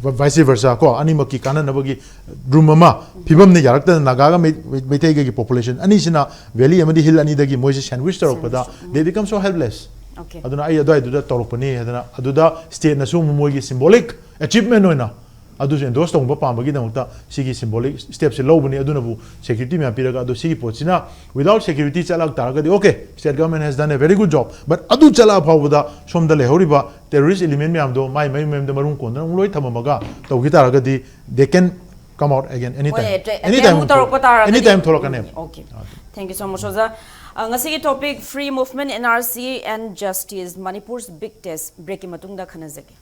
vice versa ꯀꯣ, ꯑꯅꯤꯃꯛꯀꯤ ꯀꯥꯟꯅꯅꯕꯒꯤ ꯔꯨꯝ ꯑꯃ, ꯐꯤꯕꯝꯅ ꯌꯥꯔꯛꯇꯅ ꯅꯥꯒꯥꯒ ꯃꯩ- ꯃꯩꯇꯩꯒꯒꯤ ꯄꯣꯄꯨꯂꯦꯁꯟ ꯑꯅꯤꯁꯤꯅ ꯚꯦꯂꯤ ꯑꯃꯗꯤ ꯍꯤꯜ ꯑꯅꯤꯗꯒꯤ ꯃꯣꯏꯁꯦ ꯁꯦꯟꯋꯤꯆ ꯇꯧꯔꯛꯄꯗ they become so helpless꯫ Okay. ꯑꯗꯨꯅ ꯑꯩ ꯑꯗꯨꯋꯥꯏꯗꯨꯗ ꯇꯧꯔꯛꯄꯅꯤ ꯍꯥꯏꯗꯅ, ꯑꯗꯨꯗ ꯁ꯭ꯇꯦꯠꯅꯁꯨ ꯑꯃꯨꯛ ꯃꯣꯏꯒꯤ ꯁꯤꯝꯕꯣꯂꯤꯛ ꯑꯦꯆꯤꯞꯃꯦꯟ ꯑꯣꯏꯅ ꯑꯗꯨꯁꯨ ꯑꯦꯟꯗꯣꯔꯁ ꯇꯧꯕ ꯄꯥꯝꯕꯒꯤꯗꯃꯛꯇ ꯁꯤꯒꯤ ꯁꯤꯝꯕꯣꯂꯤꯛ ꯁ꯭ꯇꯦꯞꯁꯦ ꯂꯧꯕꯅꯤ꯫ ꯑꯗꯨꯅꯕꯨ ꯁꯦꯀ꯭ꯌꯨꯔꯤꯇꯤ ꯃꯌꯥꯝ ꯄꯤꯔꯒ, ꯑꯗꯣ ꯁꯤꯒꯤ ꯄꯣꯠꯁꯤꯅ without security ꯆꯠꯂꯛ ꯇꯥꯔꯒꯗꯤ okay, state government has done a very good job, but ꯑꯗꯨ ꯆꯠꯂꯛꯑ ꯐꯥꯎꯕꯗ ꯁꯣꯝꯗ ꯂꯩꯍꯧꯔꯤꯕ ꯇꯦꯔꯣꯔꯤꯁ ꯏꯂꯤꯃꯦꯟ ꯃꯌꯥꯝꯗꯣ ꯃꯥꯏ ꯃꯌꯨꯝ ꯃꯌꯨꯝꯗ ꯃꯔꯨꯝ ꯀꯣꯟꯗꯅ ꯑꯃꯨꯛ ꯂꯣꯏ ꯊꯝꯃꯝꯃꯒ ꯇꯧꯈꯤ ꯇꯥꯔꯒꯗꯤ they can come out again any ꯃꯣꯏ time. ꯑꯦꯇꯦꯛ Any ꯑꯃꯨꯛ time ꯇꯧꯔꯛꯄ ꯇꯥꯔꯒꯗꯤ any time ꯊꯣꯛꯂꯛꯀꯅꯦꯕ꯫ Okay. Thank you so much, ꯑꯣꯖꯥ꯫ ꯑ, ꯉꯁꯤꯒꯤ topic Free Movement, N R C and Justice, Manipur's big test꯫ ꯕ꯭ꯔꯦꯛꯀꯤ ꯃꯇꯨꯡꯗ ꯈꯟꯅꯖꯒꯦ꯫